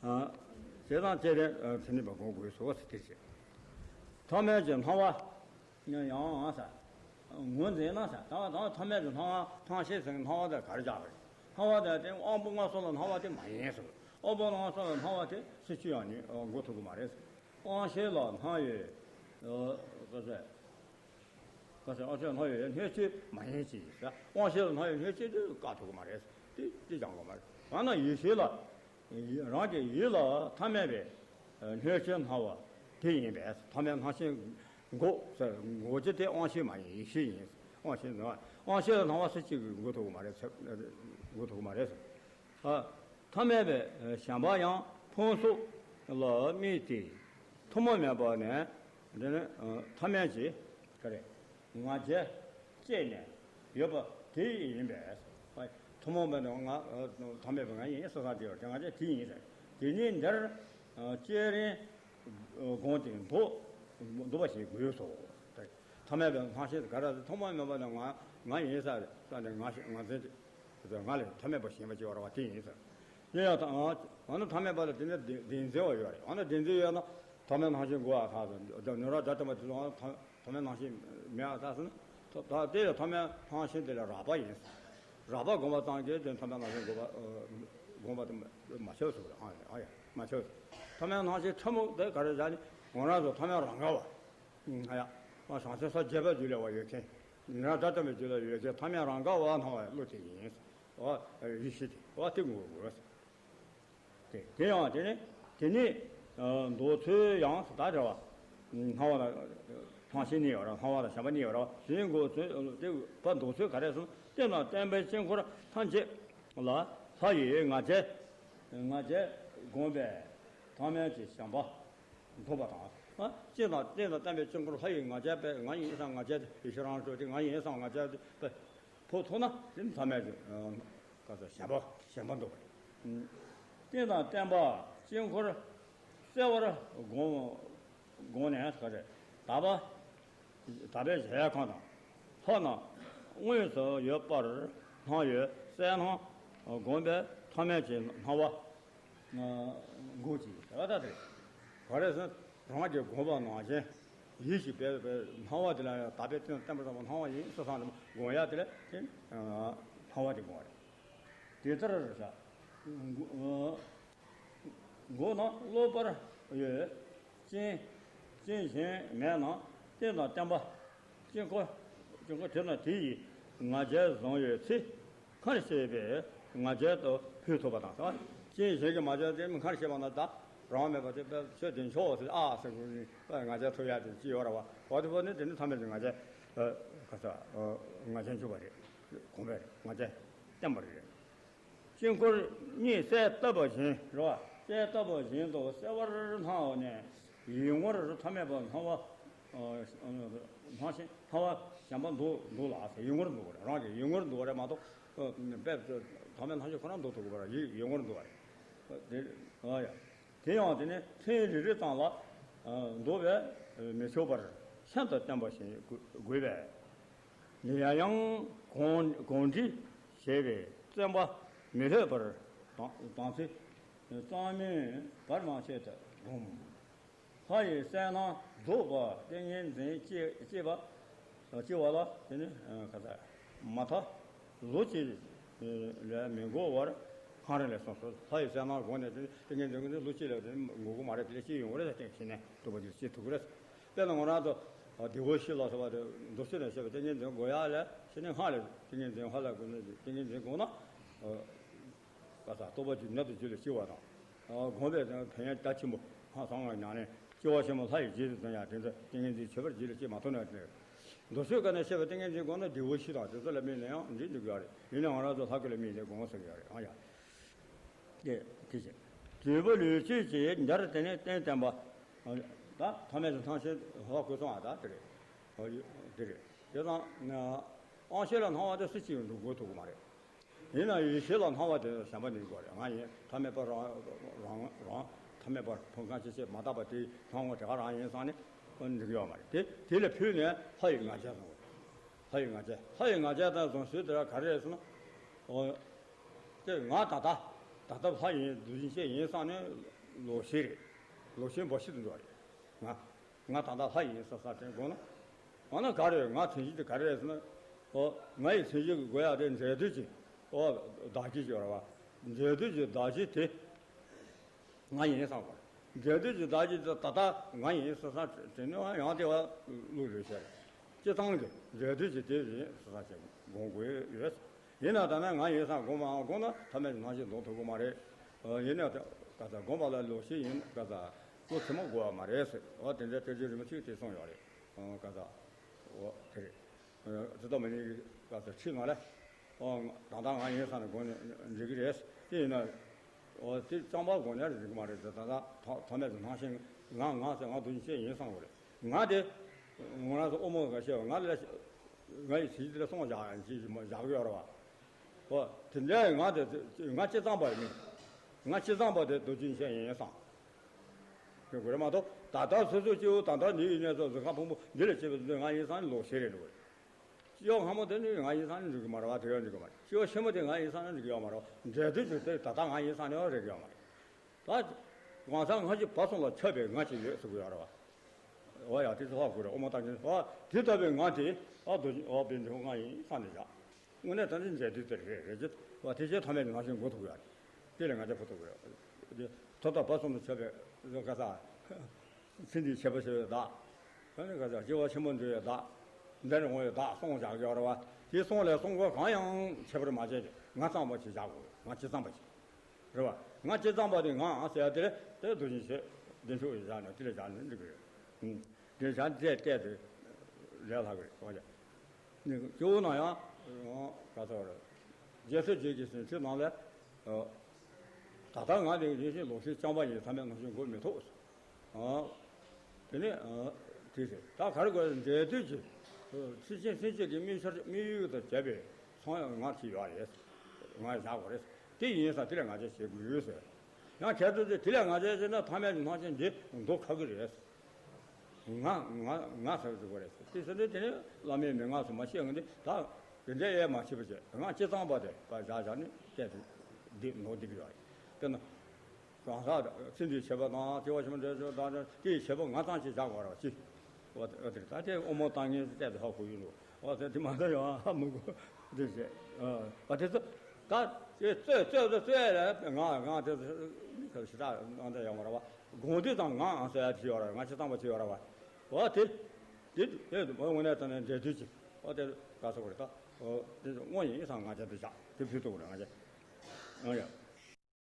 ཨ། བྱས་ཙང་བསྐྱེད་རིམ་མཚན་ཉིད་པ་དགོངས་དགོས་སོ་ཟེར་དེ་བྱས། ཐ་མལ་གྱི་སྣང་བ། ཡང་ཡང་ཟེར། ངོས་འཛིན་ན་ཟེར། ད་ད་ཐ་མལ་གྱི་སྣང་བ་སྣང་ཤེས་ཟེར་སྣང་བ་དེ་ག་རེ་བཞག་པ་རེད། སྣང་བ་དེ་དེ་དབང་པོ་ལྔ་སོགས་ལ་སྣང་བ་དེ་མ་ཡིན་ཟེར། དབང་པོ་ལྔ་སོགས་ལ་སྣང་བ་དེ་སུ་ཅི་ཡང་ནི་འགོག་ཐུབ་ཀྱི་མ་རེད་ཟེར། དབང་ཤེས་ལ་སྣང་བའི་ཨ་ག་ཟེར། ག་ཟེར། དབང་ཤེས་ལ་སྣང་བའི་སྣོད་བཅུད་མ་ཡིན་ཅིང་ཟེར། དབང་ཤེས་ལ་སྣང་བའི་སྣོད་བཅུད་དེ་བཀག་ཐུབ་ཀྱི་མ་རེད་ཟེར། དེ་དེ་སྦྱང་དགོས་མ་རེད། ཡང་ན་ཡིད་ཤེས་ལ། རང་གི་ཡིད་ལ་ཐ་མལ་པའི་སྣོད་བཅུད་སྣང་བ་དེ་ཡིན་པས། ཐ་མལ་སྣང་ཤེས་འགོག་ཟེར། འགོག་བྱེད་དེ་དབང་ཤེས་མ་ཡིན། ཡིད་ཤེས་ཡིན། དབང་ཤེས་སྣང་བ། དབང་ཤེས་ལ་སྣང་བ་སུ་གཅིག་གིས་འགོག་ཐུབ་ཀྱི་མ་རེད། འགོག་ཐུབ་ཀྱི་མ་རེད་ཟེར། ཐ་མལ་པའི་བྱམས་པ་ཡང་ཕུང་སོགས་ལ་དམིགས་ཏེ། ཐུན་མོང་མེད་པ་ནས་འདི་ནི་ཐ་མལ་གྱི་ག་རེ། ང་རྒྱལ་སྐྱེས་ནས་ཡོད་པ་དེ་ཡིན་པས། ཐུན་མོང་མེད་ནས་ང་ཐ་མལ་པའི་ང་ཡིན་བསམ་བསམ་དེ་ཡོད་དེ་ང་རྒྱལ་དེ་ཡིན་ཟེར། དེ་ཉིད་འདིར་བསྐྱེད་རིམ་བསྒོམས་ཏེ་འདུག་འདུག་པ་ཞིག་དགོས་སོ། ཐ་མལ་པའི་སྣང་ཤེས་ག་རེ་ཐུན་མོང་མེད་པ་ནས་ང་ང་ཡིན་ས་ས་ནས་ང་ང་འཛིན་ཏེ། ང་ལས་ཐ་མལ་པ་ཞེན་པ་སྐྱེ་བ་རེད་བ། དེ་ཡིན་ཟེར། དེ་ཡང་ད་འོ་ན་ཐ་མལ་པ་ལ་དེ་ནས་བདེན་བདེན་འཛིན་པ་ཡོད་རེད། འོ་ན་བདེན་འཛིན་ཡོད་ན་ཐ་མལ་སྣང་ཞེན་འགོག་པ་ཐག་ཟེར། ནི་རོ་ཛ་ད་མ་དེ་ཚོ་ཐ་མལ་སྣང་ཞེན་མེད་པ་ཐག་ཟེར་ན། ད་དེ་ལ་ཐ་མལ་སྣང་ཞེན་དེ་ལ་རགས་པ་ཡིན་ཟེར། རགས་པ་བསྒོམ་པ་ཙམ་གྱིས་དེ་ཐ་མལ་སྣང་ཞེན་འགོག་པ་བསྒོམ་པ་དེ་མ་ཁྱབ་ཟེར་བ་རེད། ཨ་ཡ་མ་ཁྱབ་ཟེར། ཐ་མལ་སྣང་ཞེན་ཕྲ་མོ་དེ་ག་རེ་ཟེར་ནི་ང་རང་ཚོ་ཐ་མལ་རང་ག་བ། ཨ་ཡ། བྱང་སེམས་ས་བརྒྱད་པའི་རྒྱུད་ལ་བ་ཡོད་མཁན། ནི་རོ་ཛ་ད་མའི་རྒྱུད་ལ་ཡོད་མཁན་ཐ་མལ་རང་ག་བ་སྣང་བའི་བློ་དེ་ཡིན། བ་ཡེ་ཤེས་དེ་བ་དེ་ངོ་བོ། དེ་དེ་ཡང་དེ་ནི་དེ་ནི་འདོད་ཚུལ་ཡང་ད་རེ་བ། སྣང་བ་དང་སྣང་ཤེས་གཉིས་ཡོད་ར། སྣང་བ་དང་བྱམས་པ་གཉིས་ཡོད་ར། དེ་ནི་འདོད་ཚུལ་དེ་བ་འདོད་ཚུལ་ག་རེ་གསུངས། རྟེན་དང་བརྟེན་པའི་དཀྱིལ་འཁོར་ཐམས་ཅད་ལ་ལྷ་ཡི་ང་རྒྱལ་ང་རྒྱལ་བསྒོམས་པས་ཐ་མལ་གྱི་བྱམས་པ། འདོད་པ་དང་། ཨ། ཅི་དང་རྟེན་དང་བརྟེན་པའི་དཀྱིལ་འཁོར་ལྷ་ཡི་ང་རྒྱལ་པས་ང་ཡིན་བསམ་ང་རྒྱལ་ཡེ་ཤེས་རང་གྲོལ་དེ་ང་ཡིན་བསམ་ང་རྒྱལ་དེ་ཕོག་ཐུག་ན་དེ་ནི་ཐ་མལ་གྱི་ཨ་ག་ཚོད་བྱམས་པ་བྱམས་པ་འདོད་པ་རེད། རྟེན་དང་བརྟེན་པ་དཀྱིལ་འཁོར་གསལ་བར་བསྒོམ་བསྒོམས་ནས་ག་རེ་དག་པ། དག་པའི་གཞལ་ཡས་ཁང་དང་ལྷ་རྣམས་དངོས་སུ་ཡོད་པར་སྣང་བའི་གསལ་སྣང་བསྒོམས་པས་ཐ་མལ་གྱི་སྣང་བ། འགོག་ཅིང་ཟེར་བ་ལྟ་སྟེ། ག་རེ་ཟེར་ན་རང་གིས་བསྒོམས་པ་ནང་བཞིན་ཡིད་ཀྱིས་འབད་པའི་སྣང་བ་དེ་ལ་ཡང་དག་པའི་རྟེན་བརྟེན་པ་ཙམ་པ་སྣང་བ་ཡིན་བསམ་བསམ་བསྒོམ་ཡ་དེ་ལ་དེ་སྣང་བ་དེ་བསྒོམ་པ་རེད། དེ་ལྟར་བྱ། འགོག་ན་གློ་བུར་ཡོད། ཅན། ཅན་གཞན་མེད་ན་རྟེན་དང་བརྟེན་པ། དཀྱིལ་འཁོར། དཀྱིལ་འཁོར་དེ་དང་དེ་ཡི་ང་རྒྱལ་བཟུང་བའི་ཚེ། སྔར་བཤད་པའི་ང་རྒྱལ་དུ་འཕོས་ཐུབ་པ་དང་། ཅན་གཞན་གྱི་ང་རྒྱལ་དེ་སྔར་བཤད་པ་ན་ད་རང་མེད་པ་དེ་དཔེ་ཆོས་དེ་འཆོག་ཟེར་ཨ་ཟེར་དགོས་ནི་ང་རྒྱལ་ཐོབ་ཡ་དེ་ཅི་ཡོད་ར་བ། འོ་དེ་བོ་ནི་དེ་ནི་ཐ་མལ་གྱི་ང་རྒྱལ། ག་ས། ང་རྒྱལ་འཇུག་པ་རེད། གོམས་པས་ང་རྒྱལ་བརྟན་པ་རེད། དཀྱིལ་འཁོར་གཉིས་གསལ་བཏབ་པ་བཞིན་རེད་བ། གསལ་བཏབ་པ་བཞིན་དུ་གསལ་བར་སྣང་བ་ནས་ཡུལ་ངོར་ཐ་མལ་པ་སྣང་བ། སྣང་ཞིང་སྣང་བ་གཞན་པ་འདུག་འདུག་ལ་ཟེར། ཡུལ་ངོར་འདུག་རེད། རང་གི་ཡུལ་ངོར་འདུག་རེད་མ་གཏོགས། དཔེ་ཐ་མལ་སྣང་ཞིང་ཁོ་ན་འདུག་ཐུབ་དགོས་པ་རེད། ཡུལ་ངོར་འདུག་རེད། དེ་ཡང་དེ་ནི་ཚེ་རིལ་རིལ་ཙམ་ལ་འདུག་པས་མི་ཆོག་པར་ཤིན་ཏུ་བརྟན་པ་ཞིག་དགོས་པས། ཡང་ཡང་གོང་གོང་འདྲི་བྱས་པས་བརྩོན་པ་མི་ལྷོད་པར་དམ་ཚིག་གཙང་མིན་བར་མ་ཆད་དུ་བསྒོམ། ལྷ་ཡི་གསལ་སྣང་རྫོགས་པ་ཏིང་ངེ་འཛིན་སྐྱེ་སྐྱེ་བ་སྐྱེ་བ་ལ་དེ་ནི་ག་ས་མ་མཐའ་ལོ་གཅིག་ལས་མི་འགོར་བར་གང་རིང་ལས་གསུངས་སོ། ལྷ་ཡི་གསལ་སྣང་དགོངས་ནས་དེ་ནི་ཏིང་ངེ་འཛིན་ལོ་གཅིག་ལས་དེ་ནི་འགོར་གྱི་མ་རེད། དེ་ལས་སྐྱེ་ཡོང་གི་རེད། ད་ཏིང་ངེ་འཛིན་དེ་སྐྱེ་ཐུབ་ཀྱི་རེད། དཔེར་ན་ང་རང་ཚོ་བདེ་བོ་བཞི་ལ་སོགས་པ་དེ་མདོ་ཆོས་ནས་བཤད་པའི་ཏིང་ངེ་འཛིན་དགོས་ཡག་ལས་ཕྱི་ནས་སྔགས་ལས་ཏིང་ངེ་འཛིན་ཧ་ལས་དགོས་ན་ཏིང་ངེ་འཛིན་དགོས་ན། ག་ས་རྟོགས་པ་རྒྱུད་ནད་དུ་རྒྱུད་ལ་སྐྱེ་བ་དང་། དགོངས་པའི་ཕན་ཡོན་ད་ཆེན་པོ་ཧང་སང་ངང་ཉམས་ནས་སྐྱེ་བ་ཆེན་པོ་ལྷ་ཡི་རྗེས་སུ་འཛིན་ཡག་དེ་ཚོ་ཏིང་ངེ་འཛིན་བྱེད་པར་རྗེས་ལ་སྐྱེ་མ་ཐུབ་ན་དེ། མདོ་ཆོས་སྐབས་ནས་བཤད་པའི་ཏིང་ངེ་འཛིན་དགོས་ན་བདེ་བོ་བཞི་དང་དེ་ཚོ་ལ་དམིགས་ནས་ཡང་འདི་འགྲིག་ཡོད་རེད། ཡིན་ནའང་ང་རང་ཚོ་ལྷ་སྐུ་ལ་དམིགས་ནས་དགོངས་ཟེར་གྱི་ཡོད་རེད། ཨང་ཡ། དེ་དེ་བཞིན་དུས་པོ་ལུས་བཅུད་ཀྱི་འདིར་དེ་ནི་རྟེན་བརྟེན་པ། ད་ཐ་མལ་གྱི་སྣང་ཞེན་ཧ་གོ་སོང་ཨ། ད་དེ་རེད། དེ་རེད། དེ་དང་དབང་ཤེས་ལ་སྣང་བ་དེ་སུ་གཅིག་འགྲུབ་དགོས་ཐུབ་ཀྱི་མ་རེད། ཡིན་ན་ཡིད་ཤེས་ལ་སྣང་བ་དེ་གཞན་པ་ནི་དགོས་རེད། ང་ཡིན་ཐ་མལ་པ་རང་རང་རང་ཐ་མལ་པ་ཕུང་ཁ་ཅི་བྱེད་མ་དག་པ་དེ་སྣང་བ་དེ་ག་རང་ཡིན་བསམ་ནས་འགྲིག་ཡོད་མ་རེད། དེ་དེ་ལ་ཕུལ་ནས་ལྷ་ཡི་ང་རྒྱལ་བཟུང་བ་རེད། ལྷ་ཡི་ང་རྒྱལ་ལྷ་ཡི་ང་རྒྱལ་དང་བཟུང་ཚུལ་དེ་ག་རེ་རེད་ཟེར་ན། དེ་ང་ད་ལྟ་ད་ལྟ་ལྷ་ཡིན་རྡོ་རྗེ་ཅན་ཡིན་བསམ་ནས་ལོག་ཤེས་རེད། ལོག་ཤེས་འབའ་ཞིག་ཏུ་འགྲོ་བ་རེད། ང་ང་ད་ལྟ་ལྷ་ཡིན་ཟེར་ས་དྲན་དགོས་ན། འོ་ན་ག་རེ་ང་དོན་གྱི་དེ་ག་རེ་རེད་ཟེར་ན། ཨོ་ང་ཡི་དོན་གྱི་དགོས་ཡག་དེ་འབྲས་དུས་ཀྱི་ཨོ་བདག་བསྐྱེད་ཀྱི་ཡོད་རེད་བ། འབྲས་དུས་ཀྱི་བདག་བསྐྱེད་དེ་ང་ཡིན་བསམ་དགོས། འབྲས་དུས་ཀྱི་བདག་བསྐྱེད་དེ་ད་ལྟ་ང་ཡིན་ཟེར་ས་དྲན་ནས་ཡང་དེ་བ་བླུག་རེད་ཤག་སྤྱི་བཏང་གི་འབྲས་དུས་ཀྱི་དེ་ཡིན་ཟེར་ས་ཞིག་དགོངས་དགོས་ཡོད། ཡིན་ན་ད་ནི་ང་ཡིན་བསམ་དགོངས་མ་དགོངས་ན་ཐ་མལ་གྱི་སྣང་ཞེན་ལྡོག་ཐུབ་ཀྱི་མ་རེད། ཡིན་ན་ག་ས་དགོངས་པ་ལ་ལོག་ཤེས་ཡིན་ག་ས་ལོ་ཚིམ་མོ་དགོས་པ་མ་རེད་ཟེར་བ་དེ་འདྲའི་ཐེག་ཆེན་རིན་པོ་ཆེས་དེ་གསུངས་ཡོད་རེད། ག་ས་འོ་དེ་རེད། ཇི་ལྟ་མི་ཉིད་ཀྱི་ག་ས་ཁྲིད་ནང་ལ་ད་ལྟ་ང་ཡིན་བསམ་ནས་དགོངས་ནས་འགྲིག་གི་རེད། དེ་ཡིན་ན་འོ་དེ་རྐྱང་པ་དགོངས་ནས་འགྲིག་གི་མ་རེད། ད་ད་ཐ་མལ་གྱི་སྣང་ཞེན་ང་ང་ཟེར་ང་དོན་ཆེ་ཡིན་བསམ་དགོས་རེད། ང་དེ་ང་རང་ཚོ་དབུ་མ་ག་ཤེས་པ་ང་ལ་ང་ཡི་ཚིག་དེ་ལ་སོང་བཞག་ཅིག་བཞག་གི་ཡོད་རེད་བ། ཨོ། དེ་འདྲའི་ང་དེ་ང་སྤྱི་གཙང་པ་མིན། ང་སྤྱི་གཙང་པ་དེ་རྡོ་རྗེ་ཅན་ཡིན་བསམ། དེ་དགོས་རེད་མ་གཏོགས་ད་ལྟ་སོ་སོ་སྐྱེ་བོ་ད་ལྟ་འདི་ཡི་གནས་ཚུལ་གཟུགས་ཁམས་ཕུང་པོ་འདི་ལ་སྐྱེས་པའི་དུས་ང་ཡིན་བསམ་ནི་ལོག་ཤེས་རེད་འགྲོ་གི་རེད། སྐྱེ་བ་སྔ་མོ་དེ་ནི་ང་ཡིན་བསམ་ནི་འགྲིག་གི་མ་རེད་བ། དེ་ཡང་འགྲིག་གི་མ་རེད། སྐྱེ་བ་ཕྱི་མོ་དེ་ང་ཡིན་བསམ་ནི་འགྲིག་གི་ཡོད་མ་རེད་བ། འབྲས་དུས་ཀྱི་དེ་ད་ལྟ་ང་ཡིན་བསམ་ནི་ཡང་རེག་གི་ཡོད་མ་རེད། ད་གང་ཟག་སྔ་ཕྱི་བར་གསུམ་ལ་ཁྱབ་པའི་ང་ཅིག་ཡོད་ཟེར་གི་ཡོད་རེད་བ། འོ་ཡ་དེ་ཚོ་ཧ་གོ་རེད། དབུ་མ་ལྟ་མཁན་ཨ་དེ་ལྟ་བུའི་ང་དེ་ཨ་རྡོ་རྗེ་ཨ་པའི་འབྲས་བུ་ང་ཡིན་བསམ་ནས་བཞག་དངོས་གནས་དྲང་གནས་འབྲས་དུས་དེར་རེད་རེད་ཅེས་བ་དེ་ཅན་ཐ་མལ་གྱི་སྣང་ཞེན་འགོ་ཐུག་ཡ་རེད། དེ་ལས་ང་ཅག་ཕུ་ཐུག་གི་རེད། དེ་ཐོབ་དང་བར་གསུམ་དུ་ཁྱབ་པའི་ག་ས་ཚེ་འདིའི་ཁྱད་པར་ཞེས་པའི་བདག་ད་ནི་ག་ས་སྐྱེ་བ་ཆེན་པོ་འདྲ་བའི་བདག་འདི་ནས་འོང་བའི་བདག་སོང་བཞག་གི་ཡོད་རེད་བ། དེ་སོང་ལས་སོང་གོ་གང་ཡང་ཁྱད་པར་མ་བྱས་ཏེ་ང་གཙང་པ་ཞིག་བཞག་དགོས། ང་སྤྱི་གཙང་པ་ཞིག་རེད་བ། ང་སྤྱི་གཙང་པ་དེ་ང་ཟེར་ཡ་དེ་རེད། དེ་རྡོ་རྗེ་ཆེ་བདེ་མཆོག་ཡིན་བཞག་ནས་དེ་ལས་བཞག་ནས་འགྲིག་གི་རེད། དེ་བཞག་བལྟས་བལྟས་ཏེ་ལས་སླ་གི་རེད་བ། སྐྱེ་བོ་ན་ཡང་ག་ཚོད་རེད། རྗེས་སུ་བརྗོད་ཀྱི་ཟིན་ཁྲིད་ནང་ལས་ད་ལྟ་ང་དེ་རེ་ཞིག་ལོག་ཤེས་རྐྱང་པ་ཡིན། ཐ་མལ་སྣང་ཞེན་འགོག་མི་ཐུབ། དེ་ནས་དེ་ཟེར་ད་ག་རེ་དགོས། འབྲས་དུས་ཀྱི་ཚིག་ཅན་ཚིག་ཅན་གྱི་དམིགས་བྱར་དམིགས་ཡུལ་དུ་བྱས་པའི་ཚོང་ཡང་ང་ཁྲིད་ཡོད་རེད། ང་བཞག་དགོས་རེད། དེ་ཡིན་ཙང་དེ་ལས་ང་ཅག་བྱེད་དགོས་ཟེར། ཡང་ཁྱད་དུ་དེ་དེ་ལས་ང་ཅག་བྱས་ན་ཐ་མལ་གྱི་སྣང་ཞེན་འདི་ཟློག་ཁག་གི་རེད། ང་ང་ང་ཟེར་དགོས་རེད། དེ་ཟེར་ནས་དེ་ནས་བླ་མའི་མན་ངག་སུ་མ་བཤད་ངོ་འདི་ད་དེ་འདྲའི་ཡས་མ་བྱེད་པ་བྱས། ང་སྤྱི་གཙང་པ་དེ་བ་བཞག་བཞག་ནས་བལྟས་ཏེ་འདི་ནོར་འདི་གི་ཡོད་རེད། དེ་ན། གང་ཟག་ཚེ་འདིའི་བྱེད་པ་དང་སྐྱེ་བ་ཕྱི་མ་འབྲས་བུ་དང་དེའི་བྱེད་པ་ང་ཙམ་ཞིག་བཞག་དགོས་རེད་ཅི། འོ་དེ་ད་དེ་དབུ་མ་ལྟ་ངན་བལྟས་ཏེ་ཧ་གོ་ཡོད་འགྲོ། འོ་དེ་དེ་མ་ད་ཡང་ཧ་མི་གོ་དེ་བྱས། འོ་དེ་ཚོ་ད་དེ་རྩོད་རྩོད་དུ་རྩོད་རེད། ང་ང་དེ་ཞེ་དྲག་ཨང་དེ་ཡོང་བ་རེད་བ། དགོངས་འདུས་དང་ངག་ཟེར་ཡ་ཅིག་ཡོད་ར། ང་ཅི་ཚང་མ་ཅིག་ཡོད་ར་བ། འོ་དེ། དེ་དེ་དངོས་གནས་དྲང་གནས་འབྲེལ་མཐུད་ཅིག་འོ་དེ་ག་ཚོད་རེད་ད། འོ་དེ་དངོས་ཡིན་ས་ང་ཅག་དེ་བཞག་དེ་ཕུལ་ཐུབ་རེད་ང་ཅག